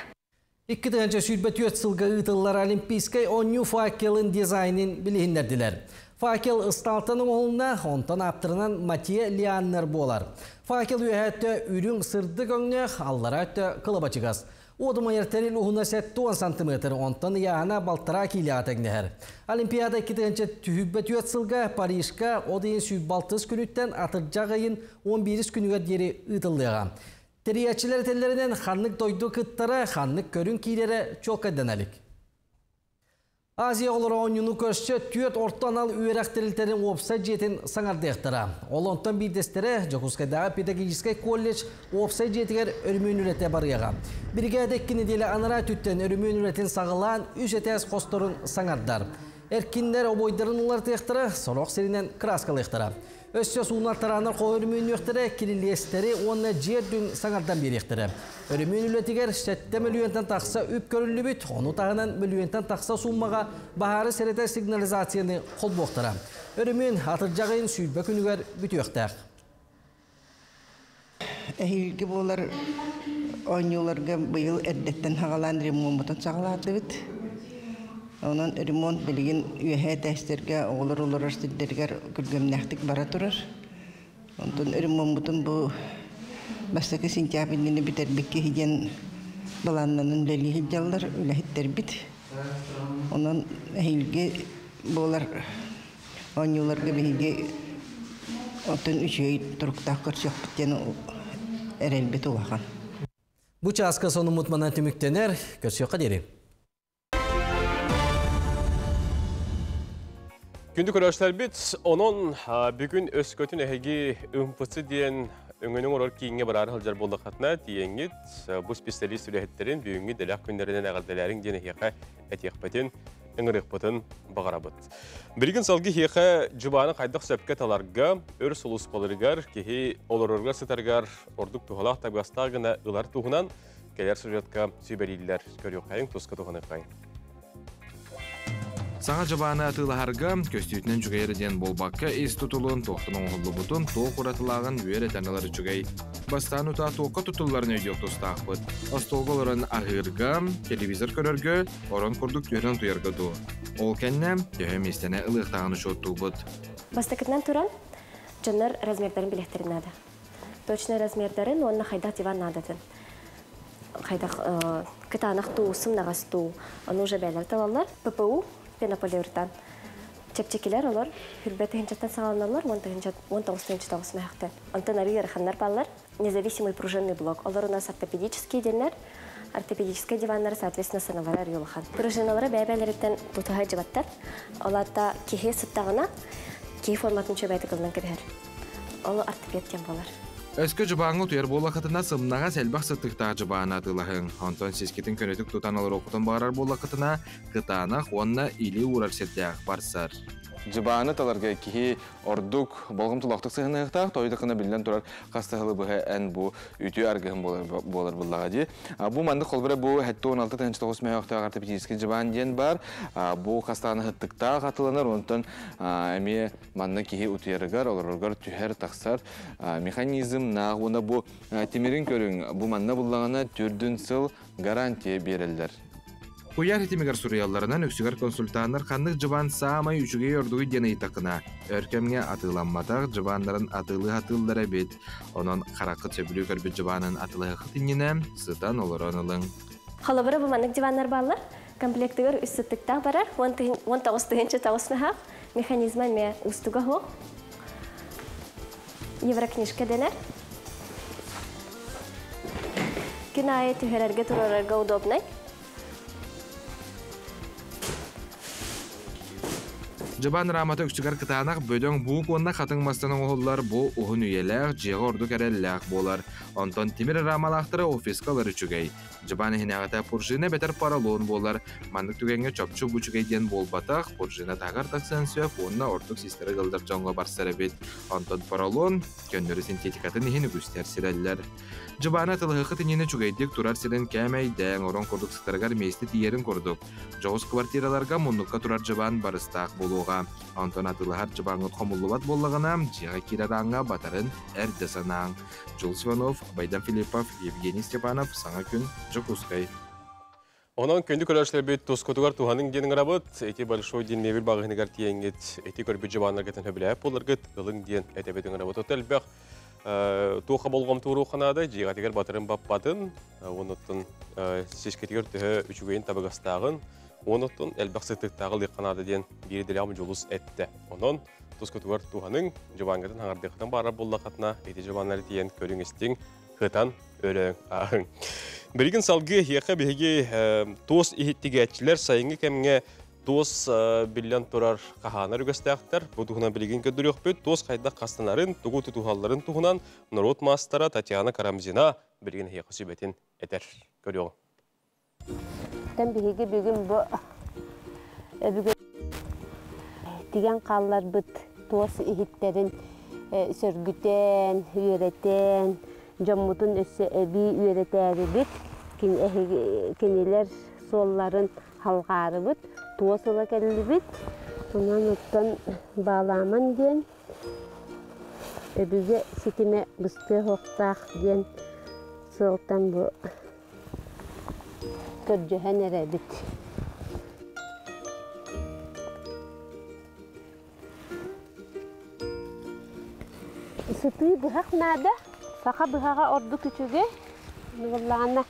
2024 сылга ыытыллар Олимпийскай оонньуу факелын дизайнын билиһиннэрдилэр. Факел ыстаалтан оҥоһулунна, онтон ааптарынан Матье Лианнер буолар. Факел үөһээ өттө үрүҥ сырдык өҥнөөх, аллара өттө кылабачыгас. Уодумайар тэрил уһуна 70 сантиметр, онтон ыйааһына балтараа киилэҕэ тэҥнэһэр. Олимпиада 2024 сылга Парижка от ыйын 106 күнүттэн атырдьах ыйын 11 күнүгэр диэри ыытыллыаҕа. Тэрийээччилэр этэллэринэн, ханнык дойду кыттара, ханнык көрүҥ киирэрэ чуолкайдана илик. Азия оҕолоро оонньууну көрсө түөрт орто анал үөрэх тэрилтэрин уопсай дьиэтин саҥардыахтара. Ол онтон биирдэстэрэ Дьокуускайдааҕы педагогическай колледж уопсай дьиэтигэр өрөмүөн үлэтэ барыаҕа. Биригээдэ икки нэдиэлэ анараа өттүттэн өрөмүөн үлэтин саҕалаан үс этээс хосторун саҥардар. Эркиннэр обуойдарын уларытыахтара, сорох сиринэн кырааскалыахтара. Өссө суунар-тараанар хоһу өрөмүөннүөхтэрэ, кирилиэстэри уонна дьиэ үрдүн саҥардан биэриэхтэрэ. Өрөмүөн үлэтигэр 7 мөлүйүөнтэн тахса үп көрүллүбүт, ону таһынан мөлүйүөнтэн тахса сууммаҕа баһаары сэрэтэр сигнализацияны холбуохтара. Өрөмүөн атырдьах ыйын 20 күнүгэр бүтүөхтээх. Эһиилги буолар оонньууларга быйыл эрдэттэн саҕалаан ремоммутун саҕалаатыбыт. Онон ремонт билигин үөһээ этээстэргэ оҕолор олорор сирдэригэр күргүөмнээхтик бара турар. Онтон ремоммутун бу бастакы сентябрь иннинэ бүтэрбит киһи диэн былааннанан үлэлии сылдьаллар үлэһиттэрбит. Онон эһиилги буолар оонньууларга биһиги оттон үчүгэй туруктаах көрсүөхпүт диэн эрэлбит улахан. Бу чааска сонуммут манан түмүктэнэр. Көрсүөххэ диэри. Күндү көрөөччүлэрбит, онон бүгүн өскөтүн эһиги ымпысы диэн өҥөнү оҥорор кииҥҥэ бараары сылдьар буоллаххытына, тиийэҥҥит бу специалист үлэһиттэрин бүгүҥҥү дэлэх күннэринэн эҕэрдэлээриҥ диэн эһиэхэ этиэхпитин, ыҥырыахпытын баҕарабыт. Билигин салгыы эһиэхэ дьыбааны хайдах сөпкө таларга, өр сулууспаларыгар, киһи олорорго сытарыгар ордук туһалаах табыгастаах гына ылар туһунан кэлэр сюжетка сүбэлииллэр. Көрүөххэйиҥ, туска туһаныаххайыҥ. Саҥа дьыбааны атыылаһарга көстүүтүнэн үчүгэй эрэ диэн буолбакка, ис тутулун, туохтан оҥоһуллубутун, туох уратылааҕын үөрэтэн ылар үчүгэй. Бастаан утаа туохха туттулларын өйдүөх тустаахпыт. Остуолга олорон аһыырга, телевизор көрөргө, орон курдук түһэрэн утуйарга дуу. Ол кэннэ төһө миэстэни ылыахтааҕын учуоттуубут. Бастакытынан туран, дьоннор размердарын билиэхтэрин наада. Точнай размердарын уонна хайдах диван наадатын. Хайдах кытаанах туу, сымнаҕас туу, ону уже бээлэр талаллар. ППУ пенополиуретан. Чэпчэкилэр олор хүрбэ тыһынчаттан саҕаланаллар, 19 9 мөһөхтөн. Онтон арыы ыараханнар баллар. Независимый пружинный блок. Олор у нас ортопедические деннер. Ортопедическай диваннары, соответственно, сыналара арыы улахан. Пружиналара бэйэ-бэйэлэриттэн тутуһа дьыбаттар. Ол аата киһи сыттаҕына, киһи форматын чөбөйтүк ылынан кэбиһэр. Ол ортопед диэн буолар. Өскө дьыбааҥҥа утуйар буоллаххытына, сымнаҕас элбэх сыттыктаах дьыбааны атыылаһыҥ. Онтон сискитин көнөтүк тутан олоруоххутун баҕарар буоллаххытына, кытаанах уонна илии уурар сирдээх барсар. Дьыбааны таларга киһи ордук болҕомтолоохтук сыһыаныахтаах, тойдахына биллэн турар хас да сылы быһа эн бу үтүө аргыһын буолар буоллаҕа дии. Бу маннык холбура бу 76 9 мөһөөхтөөх ортопедический дьыбаан диэн бар. Бу хастааны сыттыктаах атыланар, онтон эмиэ Манна киһи утуйарыгар, олороргор түһэр-тахсар механизмнаах уонна бу тимирин көрүҥ бу манна буллаҕына төрдүн сыл гарантия биэрэллэр. Куйаар ситимигэр суруйалларынан үксүгэр консультаннар ханнык дьыбаан саамай үчүгэй ордугуй диэн ыйытаххына, өр кэмҥэ атыыламматах дьыбааннарын атыылыы сатыыллар эбит. Онон хараххыт сөбүлүү көрбүт дьыбаанын атыылаһыаххыт иннинэ сытан олорон ылыҥ. Холобура, бу маннык диваннар бааллар. Комплектыгар үс сыттыктаах барар, 19 тыһыынча тоҕус наһаах. Механизма эмиэ уустуга суох. Еврокнижка дэнэр. Күн аайы түһэрэргэ туруорарга удобнай. Дьыбаан рамата үксүгэр кытаанах бөдөҥ буук уонна хатыҥ мастан оҥоһуллар бу уһун үйэлээх, дьиэҕэ ордук эрэллээх буолар. Онтон тимир рамалаахтара офиска ылар үчүгэй. Дьыбаан иһинээҕитэ пружина эбэтэр поролон буолар. Маннык түгэҥҥэ чопчу бу үчүгэй диэн буолбатах, пружина таһыгар тахсыан сөп уонна ордук систэрэ ыалдьар дьоҥҥо барсар эбит. Онтон поролон көннөрү синтетикатын иһин үгүстэр сирэллэр. Дьыбаана тылыһыкыт иннинэ үчүгэйдик турар сирин кээмэйдээн, орон курдук сытарыгар миэстэ тиийэрин курдук. Дьоҕус квартираларга муннукка турар дьыбаан барыстаах буолуоҕа. Онтон атыылаһар дьыбааҥҥыт хомуллубат буоллаҕына, дьиэҕэ киирэр ааҥҥа батарын эрдэ санааҥ. Джулс Иванов, Байдан Филиппов, Евгений Степанов, Саҥа күн, Дьокуускай. Онон күндү көрөөччүлэрбит тускутугар туһаныҥ диэн ыҥырабыт. Ити большой диэн мебель маҕаһыыныгар тиийэҥҥит, ити көрбүт дьыбааннаргытын сөбүлээбит буоларгыт, ылыҥ диэн этэбит ыҥырабыт. Оту элбэх туохха болҕомтууруохха наада, дьиэҕитигэр батарын баппатын, онуттан сискитигэр төһө үчүгэйин табыгастааҕын, онуттан элбэх сытыктааҕы ылыахха наада диэн биир идэлээх дьулус эттэ. Онон тускутугар туһаныҥ, дьыбааҥҥытын хаҥардыаххытын баарар буоллаххытына, ити дьыбааннары тиийэн көрүҥ-истиҥ, Кытан өрөҥ ааһыҥ. Билигин салгыы эһиэхэ биһиги туос иһиттигээччилэр сайыҥҥы кэмҥэ туос биллэн турар хаһаанар үгэстээхтэр. Бу туһунан билигин көрдөрүөхпүт. Туос хайдах хастанарын, тугу тутуһалларын туһунан норуот маастара Татьяна Карамзина билигин эһиэхэ сүбэтин этэр. Көрүөҕүҥ. Тэн биһиги бүгүн бу өбүгэ тигэн хаалларбыт туос иһиттэрин сөргүтэн, үөрэтэн, дьоммутун өссө эбии үөрэтээрибит, кинилэр суолларын халҕаарыбыт, туос ыла кэллибит. Онон оттон баалааман диэн өбүгэ ситимэ быстыа суохтаах диэн сыалтан бу Көрдөһөн эрэбит. Сытыы быһах наада. Саха быһаҕа ордук үчүгэй. Буоллаҕына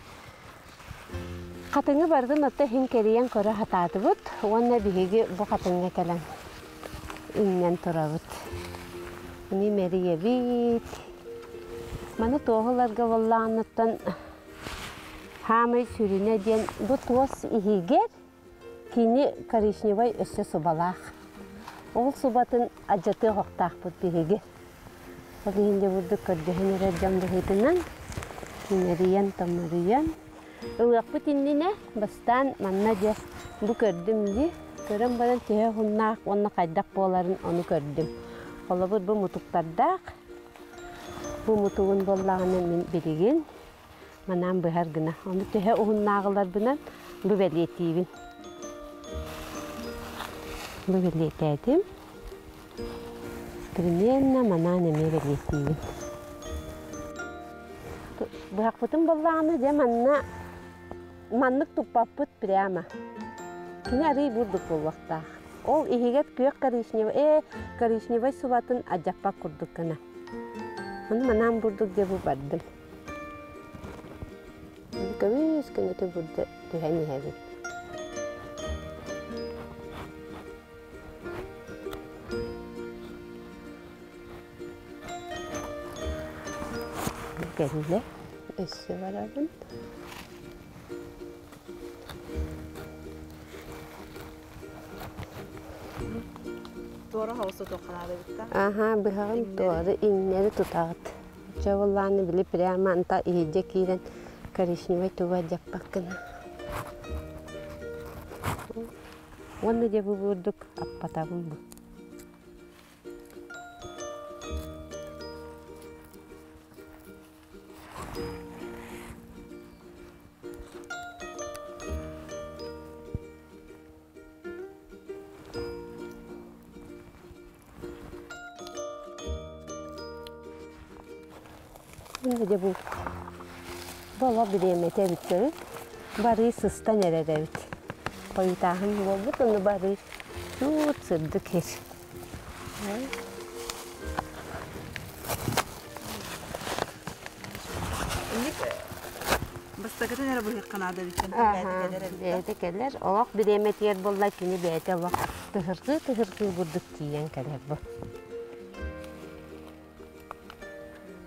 хатыҥы барытын отто иһин кэрийэн көрө сатаатыбыт уонна биһиги бу хатыҥҥа кэлэн иҥнэн турабыт. Ини мэрийэбит. Маны туоһуларга буоллаҕыттан хаамай сүрүнэ диэн бу туос иһигэр кини коричневай өссө субалаах. Ол субатын адьатыах охтаахпыт биһиги. Ол иһин дьэ бурдук көрдөһөн эрэр дьон быһыытынан имэрийэн-томоруйан ылыахпыт иннинэ бастаан манна дьэ бу көрдүм дии көрөн баран төһө уһуннаах уонна хайдах буоларын ону көрдүм. Холобур бу мутуктардаах Бу мутугун буоллаҕына мин билигин манаан быһар гына. Ону төһө уһуннааҕыларбынан бу бэлиэтиибин. Бу бэлиэтээтим. Примерно манаан эмиэ бэлиэтиибин. Быһахпытын буоллаҕына дьэ манна маннык туппаппыт прямо. Кини арыый бурдук буолуохтаах. Ол иһигэр күөх коричневай, коричневай субатын адьаппат курдук гына. Ону манаан бурдук диэ бу бардым. Көмүс көнөтө бурда түһэн иһэбин. Кэллэ. Өссө барабын. Туора хаоса туохханаада битта. Аха, быһаҕын туоры иҥнэри тутаҕыт. Чабыллааны били прямо анта иһирдьэ киирэн коричневай туга дьаппаккына. Уонна дьэ бу бурдук аппатабын бу. Дьэ бу боло бириэмэтэ эбит көрүн. Барыы сыстан эрэр эбит. Хойутааһын буолбут, ону барыы суут сырдык сир. Бастакытын эрэ быһыахха наада эбит. Бэйэтэ кэлэр. Олох бириэмэтигэр буолла кини бэйэтэ олох тыһыргыы-тыһыргыы бурдук тиийэн кэлэр бу.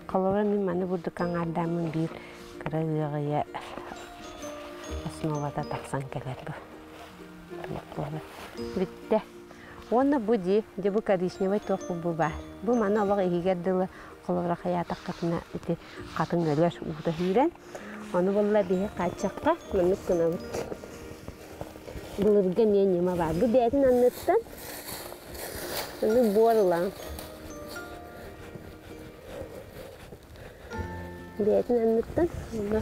Холобура мин маны бурдук аҥаардааммын биир кыра ыаҕыйа основата тахсан кэлэр бу. Бүттэ. Уонна бу дии, дьэ бу коричневай туох бу баар. Бу маны олох иһигэр дылы холобура хайаатаххытына ити хатыҥ өлөр уута киирэн. Ону буолла биһи хааччахха маннык гынабыт. Былыргы эмиэ ньыма баар. Бу бэйэтин анныттан маннык буор ылаҥ. Бэйэтин анныттан онно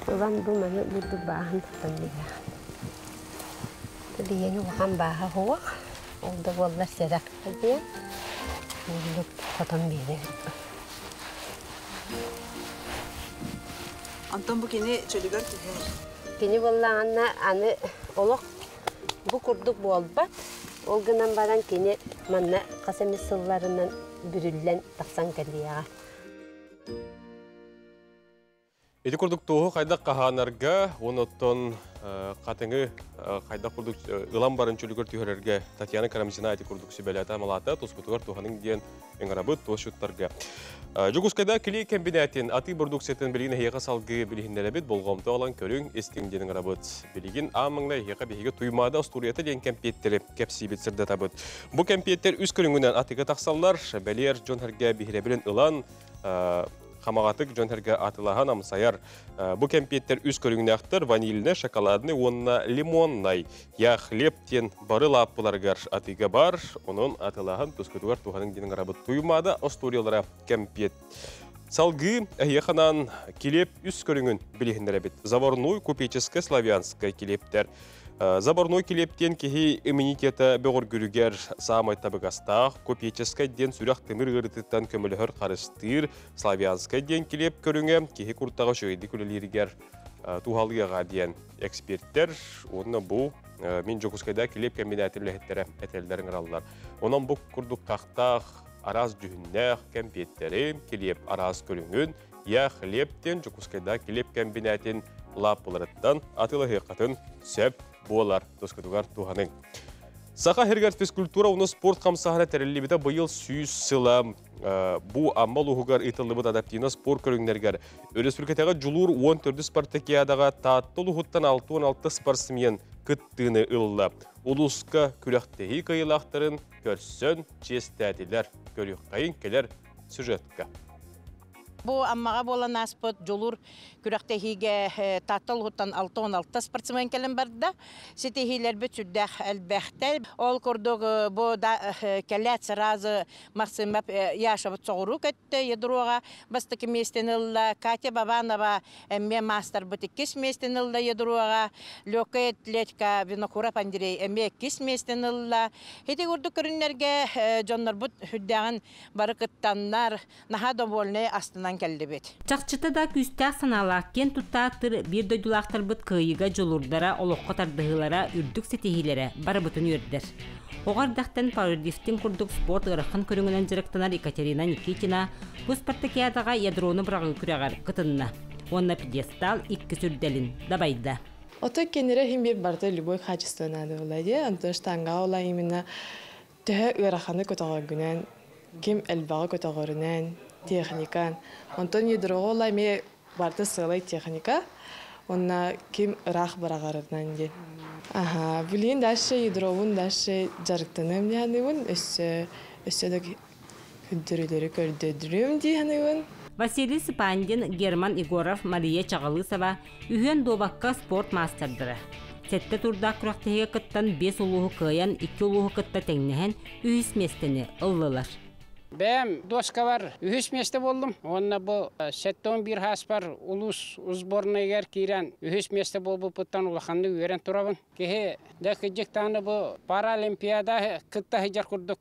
ылан бу маны бурдук бааһын тутан биэрэҕин. Биһиэнэ улахан бааһа суох. Ол да буоллар сэрэх диэн бурдук хотон биэрэр. Онтон бу кини чөлүгэр түһэр. Кини буоллаҕына аны олох бу курдук буолбат. Ол гынан баран кини манна хас эмит сылларынан бүрүллэн тахсан кэлиэҕэ. Ити курдук туоһу хайдах хаһаанарга, онуттан хатыҥы хайдах курдук ылан баран чөлүгэр түһэрэргэ Татьяна Карамзина ити курдук сүбэлээтэ амалаата тускутугар туһаныҥ диэн ыҥырабыт туосчуттарга. Дьокуускайда клей кэмбинээтин атыы продукциятын билигин эһиэхэ салгыы билиһиннэрэбит, болҕомто ылан көрүҥ, истиҥ диэн ыҥырабыт. Билигин аан маҥнай эһиэхэ биһиги Туймаада остуоруйата диэн кэмпиэттэри кэпсиибит, сырдатабыт. Бу кэмпиэттэр үс көрүҥүнэн атыыга тахсаллар. Бэлиэр дьон-сэргэ биһирэбилин ылан, хамаҕатык дьон-сэргэ атылаһан амсайар. Бу кэмпиэттэр үс көрүҥнээхтэр ванильнай, шоколадный уонна лимоннай. Я хлеб диэн бары лааппыларыгар атыыга бар, онон атылаһан тускутугар туһаныҥ диэн ыҥырабыт. Туймаада остуоруйалара кэмпиэт. Салгыы эһиэхэ анаан килиэп үс көрүҥүн билиһиннэрэбит. Заварной, купеческай, славянскай килиэптэр. Заборной килиэп диэн киһи иммунитета бөҕөргүрүгэр саамай табыгастаах, купеческай диэн сүрэх-тымыр ыарыытыттан көмөлөһөр харыстыыр, славянскай диэн килиэп көрүҥэ киһи куртаҕа үчүгэйдик үлэлииригэр туһалыаҕа диэн эксперттэр уонна бу мин Дьокуускайда килиэп кэмбинээтин үлэһиттэрэ этэллэр ыҥыраллар. Онон бу курдук хахтаах араас дьүһүннээх кэмпиэттэри, килиэп араас көрүҥүн Я хлеб диэн Дьокуускайда килиэп кэмбинээтин лааппыларыттан атыылаһыаххытын сөп буолар. Тускутугар туһаныҥ. Саха сиригэр физкультура уонна спорт хамсааһына тэриллибитэ быйыл 100 сыла. Бу Амма улууһугар ыытыллыбыт адаптивно спорт көрүҥнэригэр өрөспүүбүлүкэтээҕи Дьулуур 14 спартакиадаҕа Таатта улууһуттан 66 спортсмен кыттыыны ылла. Улууска күрэхтэһии кыайыылаахтарын көрсөн чиэстээтилэр. Көрүөххэйин кэлэр сюжетка. Бу Аммаҕа буолан ааспыт Дьулуур күрэхтэһиигэ Таатта улууһуттан 66 спортсмен кэлэн барда. Ситиһиилэрбит сүрдээх элбэхтэр. Ол курдук бу кэлээт сразу Максимов Яшабыт соҕуруу көттө ядроҕа бастакы миэстэни ылла. Катя Бабанова эмиэ маастарбыт иккис миэстэни ылла ядроҕа. Легкая атлетика Винокуров Андрей эмиэ иккис миэстэни ылла. Ити курдук көрүҥнэргэ дьоннорбут сүрдээҕин бары кыттаннар, наһаа довольнай астынан кэллибит. Чахчыта да күүстээх санаалаах киэн туттааттыр биир дойдулаахтарбыт кыайыыга дьулуурдара, олоххо тардыһыылара, үрдүк ситиһиилэрэ барыбытын үөрдэр. Оҕо эрдэхтэн пауэрлифтинг курдук спорт ыарахан көрүҥүнэн дьарыктанар Екатерина Никитина бу спартакиадаҕа ядрону быраҕыы күрэҕэр кытынна уонна пьедестал иккис үрдэлин дабайда. Ото кенере хим бир барыта любой качество надо было, де, онтон штанга ола именно төһө ыараханы көтөҕөргүнэн, ким элбэҕи көтөҕөрүнэн, техникан. Онтон ядроҕа ола эмиэ барыта сыалай техника, уонна ким ыраах быраҕарынан диэн. Аха, билигин дальше ядробун дальше дьарыктаныам дии саныыбын, өссө өссө да көрдөрүүлэри көрдөрдүрүөм дии саныыбын. Василий Сыпандин, Герман Егоров, Мария Чаҕылысова үһүөн дуобакка спорт маастардара. Сэттэ турдаах күрэхтэһиигэ кыттан биэс улууһу кыайан, икки улууһу кытта тэҥнэһэн үһүс миэстэни ыллылар. Бэйэм дуоскабар үһүс миэстэ буоллум. Уонна бу 71 сааспар улуус сборнайыгар киирэн үһүс миэстэ буолбуппуттан улаханнык үөрэн турабын. Киһи дьэ кырдьык даҕаны бу паралимпиада кытта сылдьар курдук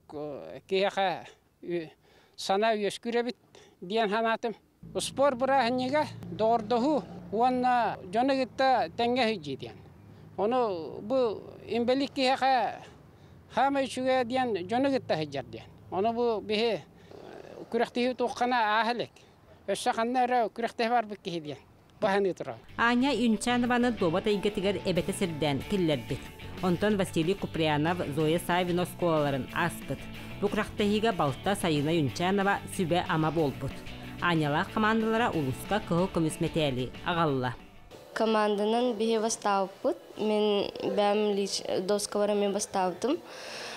киһиэхэ санаа үөскүүр эбит диэн санаатым. Спорт бырааһынньыга доҕордоһуу уонна дьону кытта тэҥҥэ сылдьыы диэн. Ону бу инбэлиит киһиэхэ хаамай үчүгэйэ диэн дьону кытта сылдьар диэн. Ону бу биһи күрэхтэһии туоххана ааһа илик. Өссө ханна эрэ күрэхтэһэ барбыт киһи диэн баһаныы турар. Аня Юнчанованы дуобат эйгэтигэр эбэтэ сирдээн киллэрбит. Онтон Василий Куприянов Зоя Савина оскуолаларын ааспыт. Бу күрэхтэһиигэ балта Сайына Юнчанова сүбэ-ама буолбут. Анялаах хамаандалара улууска кыһыл көмүс мэтээли аҕалла. Команданан биһи бастаабыппыт. Мин бэм доскабар эмиэ бастаабытым.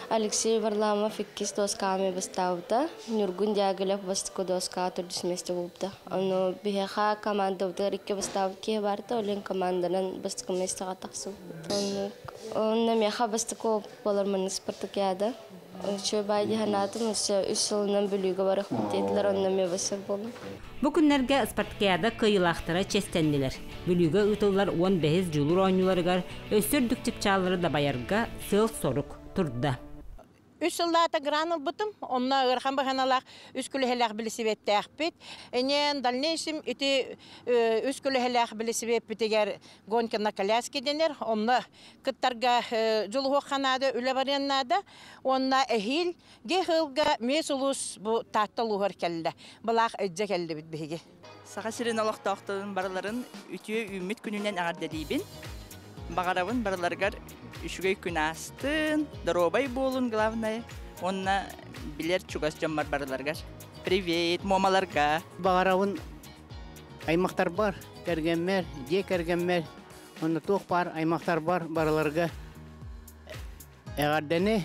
Алексей Варламов иккис доскаҕа бастаабыта. Ньургун Дягилев бастакы доскаҕа төрдүс миэстэ буолбута. Ону биһиэхэ командабытыгар икки бастаабыт киһи баарта, ол иһин команданан бастакы миэстэҕэ тахсыбыппыт. Онно миэхэ бастакы буолар маннык спартакиада. Үчүгэй баай дии санаатым, өссө үс сылынан Бүлүүгэ барыахпыт диэтилэр, онно эмиэ бассар буоллум. Бу күннэргэ спартакиада кыайыылаахтара чиэстэннилэр. Бүлүүгэ ыытыллар уон бэһис дьулуур оонньууларыгар өссө үрдүк чыпчааллары дабайарга сыал-сорук турда. Үс сыллаата гран ылбытым. Онно ыарахан быһаналаах үс күлэһэлээх билисибиэттээхпит. Энен дальнейшем ити үс күлэһэлээх билисибиэппитигэр гонка на коляске дэнэр. Онно кыттарга дьулуһуохха наада, үлэ барыан наада. Уонна эһиил ГХЛга миэс улуус бу Таатта улууһугар кэллэ. Былаах илдьэ кэллибит биһиги. Саха сирин олохтоохторун барыларын үтүө үүммүт күнүнэн эҕэрдэлиибин. Баҕарабын барыларыгар үчүгэй күн аастын, доруобай буолун главное, уонна билэр чугас дьоммор барыларыгар. Привет, муомаларга! Баҕарабын аймахтарбар, кэргэммэр, дьиэ кэргэммэр, уонна туох баар аймахтарбар барыларга Эҕэрдэни,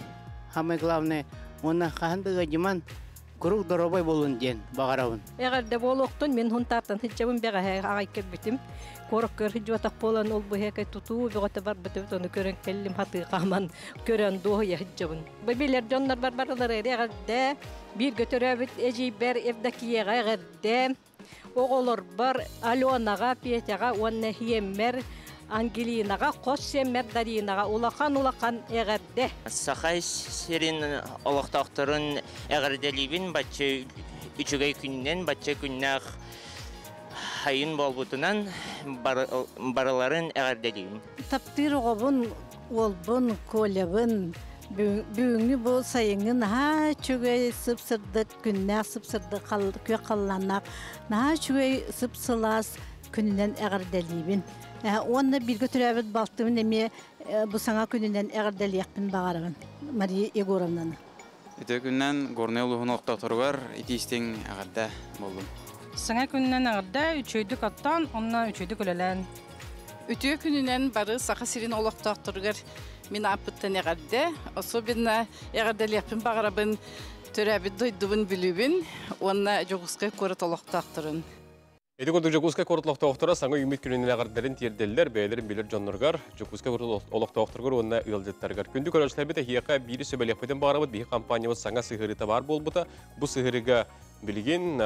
самое главное, уонна хаһан да ыадьыман, куруук доруобай буолун диэн баҕарабын. Эҕэрдэ буолуохтун, мин Хунтаартан сылдьабын бэҕэһээ аҕай кэлбитим. Куоракка сылдьыбатах буолан ол быһыакай тутуу бөҕөтө барбытыбыт, ону көрөн кэллим хатыы хааман көрөн дуоһуйа сылдьабын. Бу билэр дьоннор бар барылары эҕэрдэ, бииргэ төрөөбүт эдьиийбэр Евдокияҕа эҕэрдэ, Оҕолорбор Аленаҕа, Петяҕа уонна ийэммэр Ангелинаҕа, хос сиэммэр Даринаҕа улахан-улахан эҕэрдэ! Саха сирин олохтоохторун эҕэрдэлиибин бачча үчүгэй күнүнэн, бачча күннээх сайын буолбутунан барыларын эҕэрдэлиибин. Таптыыр оҕобун, уолбун, Колябын бүгүҥҥү бу сайыҥҥы наһаа үчүгэй сып-сырдык күннээх сып-сырдык күөх халлааннаах наһаа үчүгэй сып-сылаас күнүнэн эҕэрдэлиибин. Уонна бииргэ төрөөбүт балтыбын эмиэ бу саҥа күнүнэн эҕэрдэлиэхпин баҕарабын Мария Егоровнаны. Үтүө күннэн Горнай улууһун олохтоохторугар итии-истиҥ эҕэрдэ буоллун. Саҥа күнүнэн эҕэрдэ, үчүгэйдик оттоон, онно үчүгэйдик үлэлээн. Үтүө күнүнэн бары Саха сирин олохтоохторугар мин ааппыттан эҕэрдэ. Особенно эҕэрдэлиэхпин баҕарабын төрөөбүт дойдубун Бүлүүбүн уонна Дьокуускай куорат олохтоохторун. Ити курдук Дьокуускай куорат олохтоохторо саҥа үүммүт күнүнэн эҕэрдэлэрин тиэрдэллэр, бэйэлэрин билэр дьонноругар, Дьокуускай куорат олохтоохторугар уонна ыалдьыттарыгар. Күндү көрөөччүлэрбит эһиэхэ биири сүбэлиэхпитин баҕарабыт, биһи компаниябыт саҥа сыһыарыыта баар буолбута. Бу сыһыарыыга билигин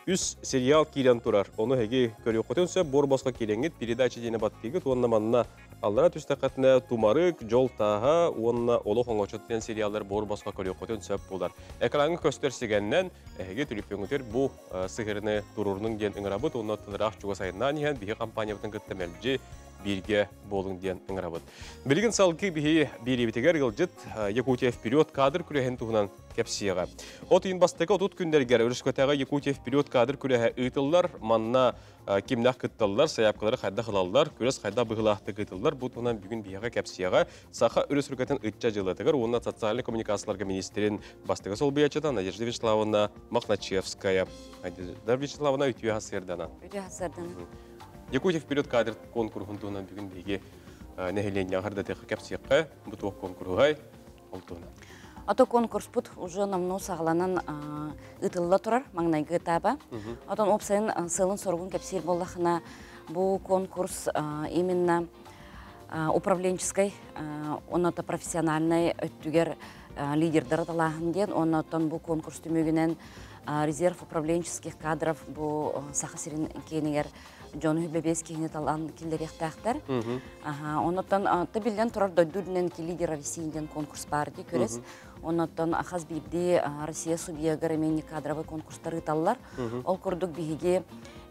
үс сериал киирэн турар. Ону эһиги көрүөххүтүн сөп, буор босхо киирэҥҥит, передача диэни баттыыгыт уонна манна Аллара түстэххитинэ Тумарык, Дьол тааһа уонна Олох оҥочот диэн сериаллар буор босхо көрүөххүтүн сөп буолар. Экраҥҥа көстөр сигэннэн эһиги түлүпүөҥҥүтүгэр бу сыһыарыны туруорунуҥ диэн ыҥырабыт уонна тыныраах чугас айаннаан иһэн биһи компаниябытын кытта мэлдьи бииргэ буолуҥ диэн ыҥырабыт. Билигин салгыы биһи биэриибитигэр ыалдьыт Якутия вперед кадр күрэһин туһунан кэпсиэҕэ. От ыйын бастакы 30 күннэригэр Өрүскөтөҕө Якутия вперед кадр күрэһэ ыытыллар. Манна кимнээх кытталлар, сайаапкалары хайдах ылаллар, күрэс хайдах быһыылаахтык ыытыллар, бу туһунан бүгүн биһиэхэ кэпсиэҕэ Саха Өрөспүүбүлүкэтин ыччат дьыалатыгар уонна социальнай коммуникацияларга министрин бастакы солбуйааччыта Надежда Вячеславовна Мохначевская. Надежда Вячеславовна үтүө сырдана. Үтүө сырдана. Якутия вперед кадр конкурһун туһунан бүгүн биһиги нэһилиэнньэҕэ хардатыахха кэпсиэххэ, бу туох конкурһугай, ол туһунан. Ото конкурспут уже номнуо саҕаланан ыытылла турар маҥнайгы этаба. Отон уопсайын сыалын-соругун кэпсиир буоллахына, бу конкурс именно управленческой онно профессиональнай өттүгэр лидердары талааһын диэн, оннотон бу конкурс түмүгүнэн резерв управленческих кадров бу Саха сирин киэнигэр дьону бэбиэс киһини талан киллэриэхтээхтэр. Оннуттан биллэн турар дойду үрдүнэн лидер России диэн конкурс баар дии көрөс. Оннуттан хас биирдии Россия субъегар эмиэ кадровый конкурстар ыыталлар. Ол курдук биһиги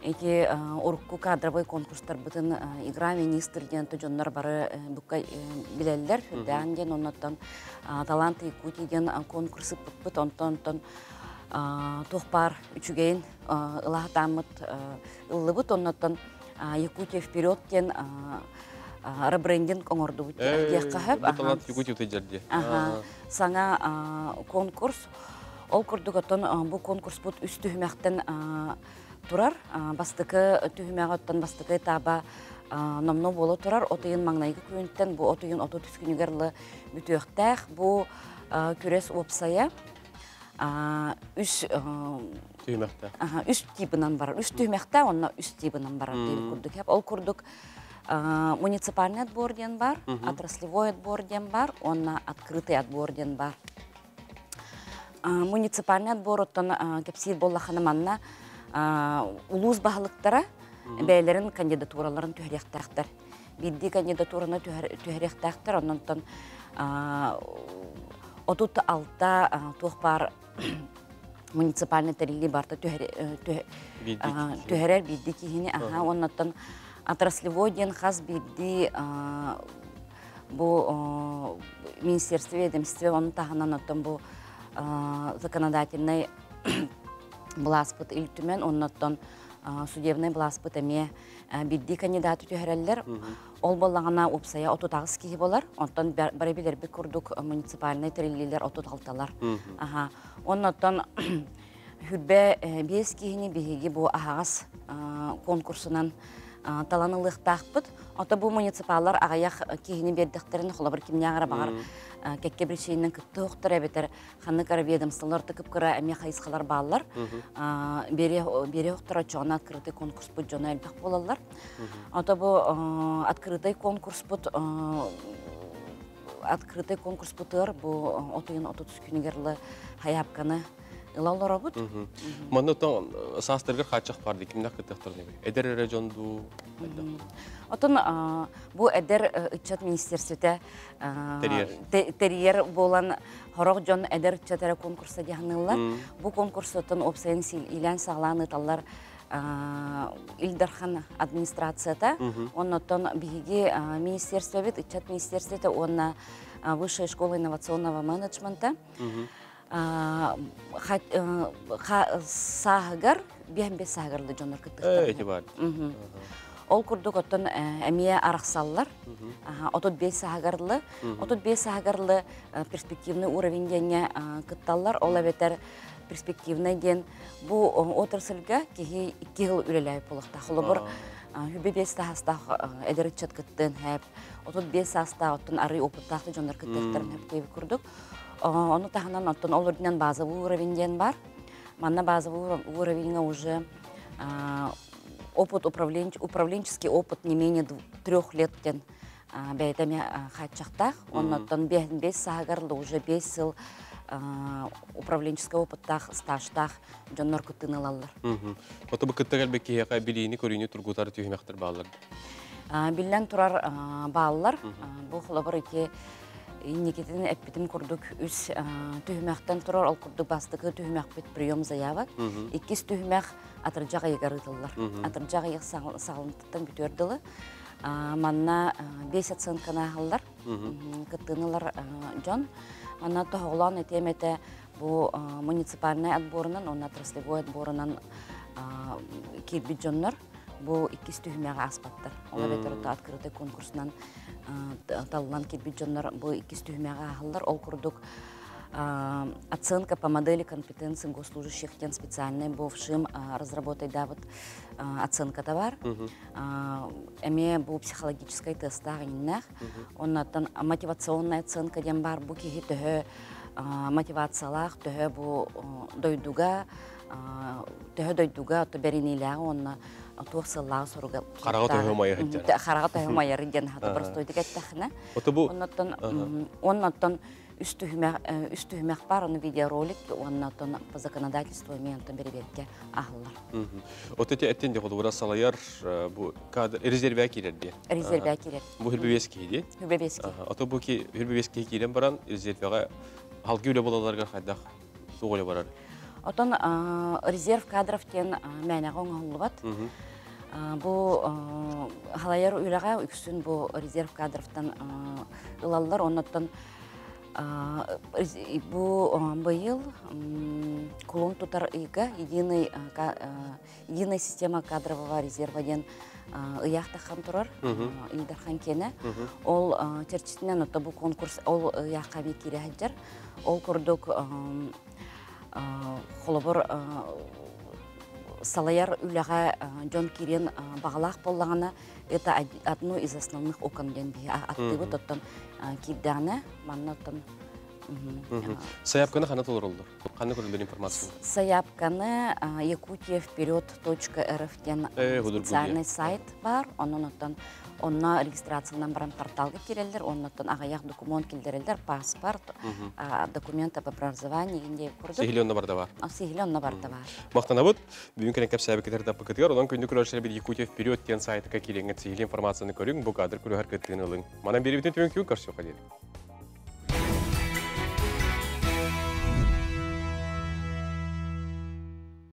эти урукку кадровый конкурстарбытын игра министр диэн дьоннор бары букка билэллэр. Үрдээн диэн оннуттан Таланты Якутии диэн конкурс ыппыппыт. Онтон туох баар үчүгэйин ылаһатааммыт ыллыбыт оннуттан Якутия вперед диэн ребрендинг оҥордубут диэххэ сөп. Талант Якутия дьэрди. Саҥа конкурс. Ол курдук оттон бу конкурспут үс түһүмэхтэн турар. Бастакы түһүмэҕи оттон бастакы этаба номно буола турар. От ыйын маҥнайгы күнүттэн бу от ыйын 30 күнүгэр бүтүөхтээх. Бу күрэс уопсайа үс Түһүмэхтэ. Үс тиибынан барар. Үс түһүмэхтэ, онно үс тиибынан барар диир курдук. Ол курдук муниципальный отбор диэн бар, отраслевой отбор диэн бар, уонна открытый отбор диэн бар. Муниципальный отбор оттон кэпсиир буоллаххына манна улуус баһылыктара бэйэлэрин кандидатураларын түһэриэхтээхтэр. Биирдии кандидатураны түһэриэхтээхтэр, оннонтон 36 туох баар муниципальный тэриллии барта түһэрэр биирдии киһини, аха, оннуттан отраслевой диэн хас биирдии бу министерство, ведомство, onun таһынан оттон бу законодательный былааспыт Ил Түмэн, оннуттан судебный былааспыт эмиэ биирдии кандидаты түһэрэллэр. Ол буоллаҕына уопсайа 38 киһи болар. Онтон бары билэрбит курдук муниципальный тэриллиилэр 36-лар. Аха. Оннуттан 25 киһини биһиги бу аһаҕас конкурсунан талан ылыахтаахпыт. Ото бу муниципаллар аҕыйах киһини биэрдэхтэрин холобур кимнээҕэр баҕар кэккэ причининэн кыттыахтар эбэтэр ханнык эрэ ведомстволар кыпкыра эмиэ хайысхалар бааллар. Биэриэхтэр оччоҕуна открытый конкурспут дьоно элбэх буолаллар. Ото бу открытый конкурспутугар бу отуйун 30 күнүгэр хайаапканы ыла олоробут. Манна оттон саастаргар хааччах бар кимнэх кыттыахтар небе? Эдэр эрэ дьон дуу? Отон бу эдэр ыччат министерствота тэрийэр буолан хорох дьон эдэр ыччат эрэ конкурса диһаныллар. Бу конкурсотон опсайын илэн саҕалаан ыталлар Ил Дархан администрацията, оннотон биһиги министерствобит, ыччат министерствота уонна Высшая школа инновационного менеджмента. Сааһыгар, 55 сааһыгар дьоннор кыттыктар. Эти бар. Ол курдук оттон эмиэ арахсаллар. 35 сааһыгарлы. 35 сааһыгарлы перспективный уровень диэҥҥэ кытталлар. Ол эбэтэр перспективный диэн бу отрасльга киһи 2 жыл үлэлээбит буолуохтаах. Холобур, 25 саастаах эдэр ыччат кыттыан хэп, 35 саастаах оттон арый опыттаах дьоннор кыттыахтарын хэп диэбит курдук. Ону таһынан оттон ол үрдүнэн базовый уровень диэн бар. Манна базовый уровеньга уже опыт управленческий опыт не менее 3 лет диэн бэйэтэ хааччахтаах. Оннуттан 5 сааһыгар уже 5 сыл управленческий опыттаах, стажтаах дьоннор кыттыын ылаллар. Ото бу кытта кэлбит киһиэхэ билиини көрүүнү тургутар түһүмэхтэр бааллар. Биллэн турар бааллар. Бу холобур ити инникитин эппитим курдук үс түһүмэхтэн турар, ол курдук бастакы түһүмэхпит прием заявок. Иккис түһүмэх атырдьах ыйыгар ыытыллар. Атырдьах ыйык саҕалынтыттан бүтүөр дылы. Манна бес оценканы аһаллар, кыттыынылар дьон. Манна тоһоҕолоон этиэм этэ бу муниципальный отборунан, уонна отраслевой отборунан киирбит дьоннор бу иккис түһүмэҕи ааспаттар. Ол эбэтэр открытый конкурсунан таллан киирбит дьоннор бу иккис түһүмэҕи ааһаллар. Ол курдук оценка по модели компетенции госслужащих диэн специальный бу ВШИМ разработайдаабыт оценката бар. Эмиэ бу психологическай тестаах иннэх. Оннаттан мотивационная оценка диэн бар, бу киһи төһө мотивациялаах, төһө бу дойдуга төһө дойдуга бэриниилээҕи уонна туох сыллааҕы соруга. Хараҕа төһө умайар. Хараҕа төһө умайар диэн хата простойдук эттэхинэ. Онноттон онноттон үс түһүмэх бар, ону видеоролик уонна по законодательству эмиэ онтон бэрэбиэркэ аһыллар. От эти эттин де холобура салайар бу кадр резервэ киирэр дии. Резервэ киирэр. Бу 25 киһи дии. 25 киһи. Ото бу ки 25 киһи киирэн баран резервэҕэ халгы үлэ болаларга хайдах туох барар? Отон резерв кадров диэн мээнэҕэ оҥоһуллубат. Бу халайар үлэҕэ үксүн бу резерв кадровтан ылаллар, оннуттан бу быйыл кулун тутар ыйга единая система кадрового резерва диэн ыйаах тахан турар Ил Дархан киэнэ. Ол чэрчитинэн ото бу конкурс ол ыйаахха киирэ сылдьар. Ол курдук холобур салайар үлэҕэ дьон киирэн баҕалаах буоллаҕына, это одно из основных окон диэн биһи аттыыбыт, оттон киирдэҕинэ манна оттон. Сайаапканы ханна толороллор? Ханна көрүллэр информация? Сайаапканы Якутия вперед .рф диэн специальный сайт бар. Онон оттон онно регистрацияланан баран порталга киреллер, оннотон аҕыйах документ киллэрэллэр, паспорт, документ об образовании диэн курдук. Сиһили онно барда бар. Сиһили онно барда бар. Махтанабыт. Бүгүн кэлэн кэпсээбиккитэр таппыкытыгар, онон күндү көрөөччүлэр Якутия вперед диэн сайтка кииреҥҥит сиһили информацияны көрүҥ, бу кадр күрүһэр кыттыыны ылыҥ. Манан биэрибитин түмүктүү көрсүөххэ диэри.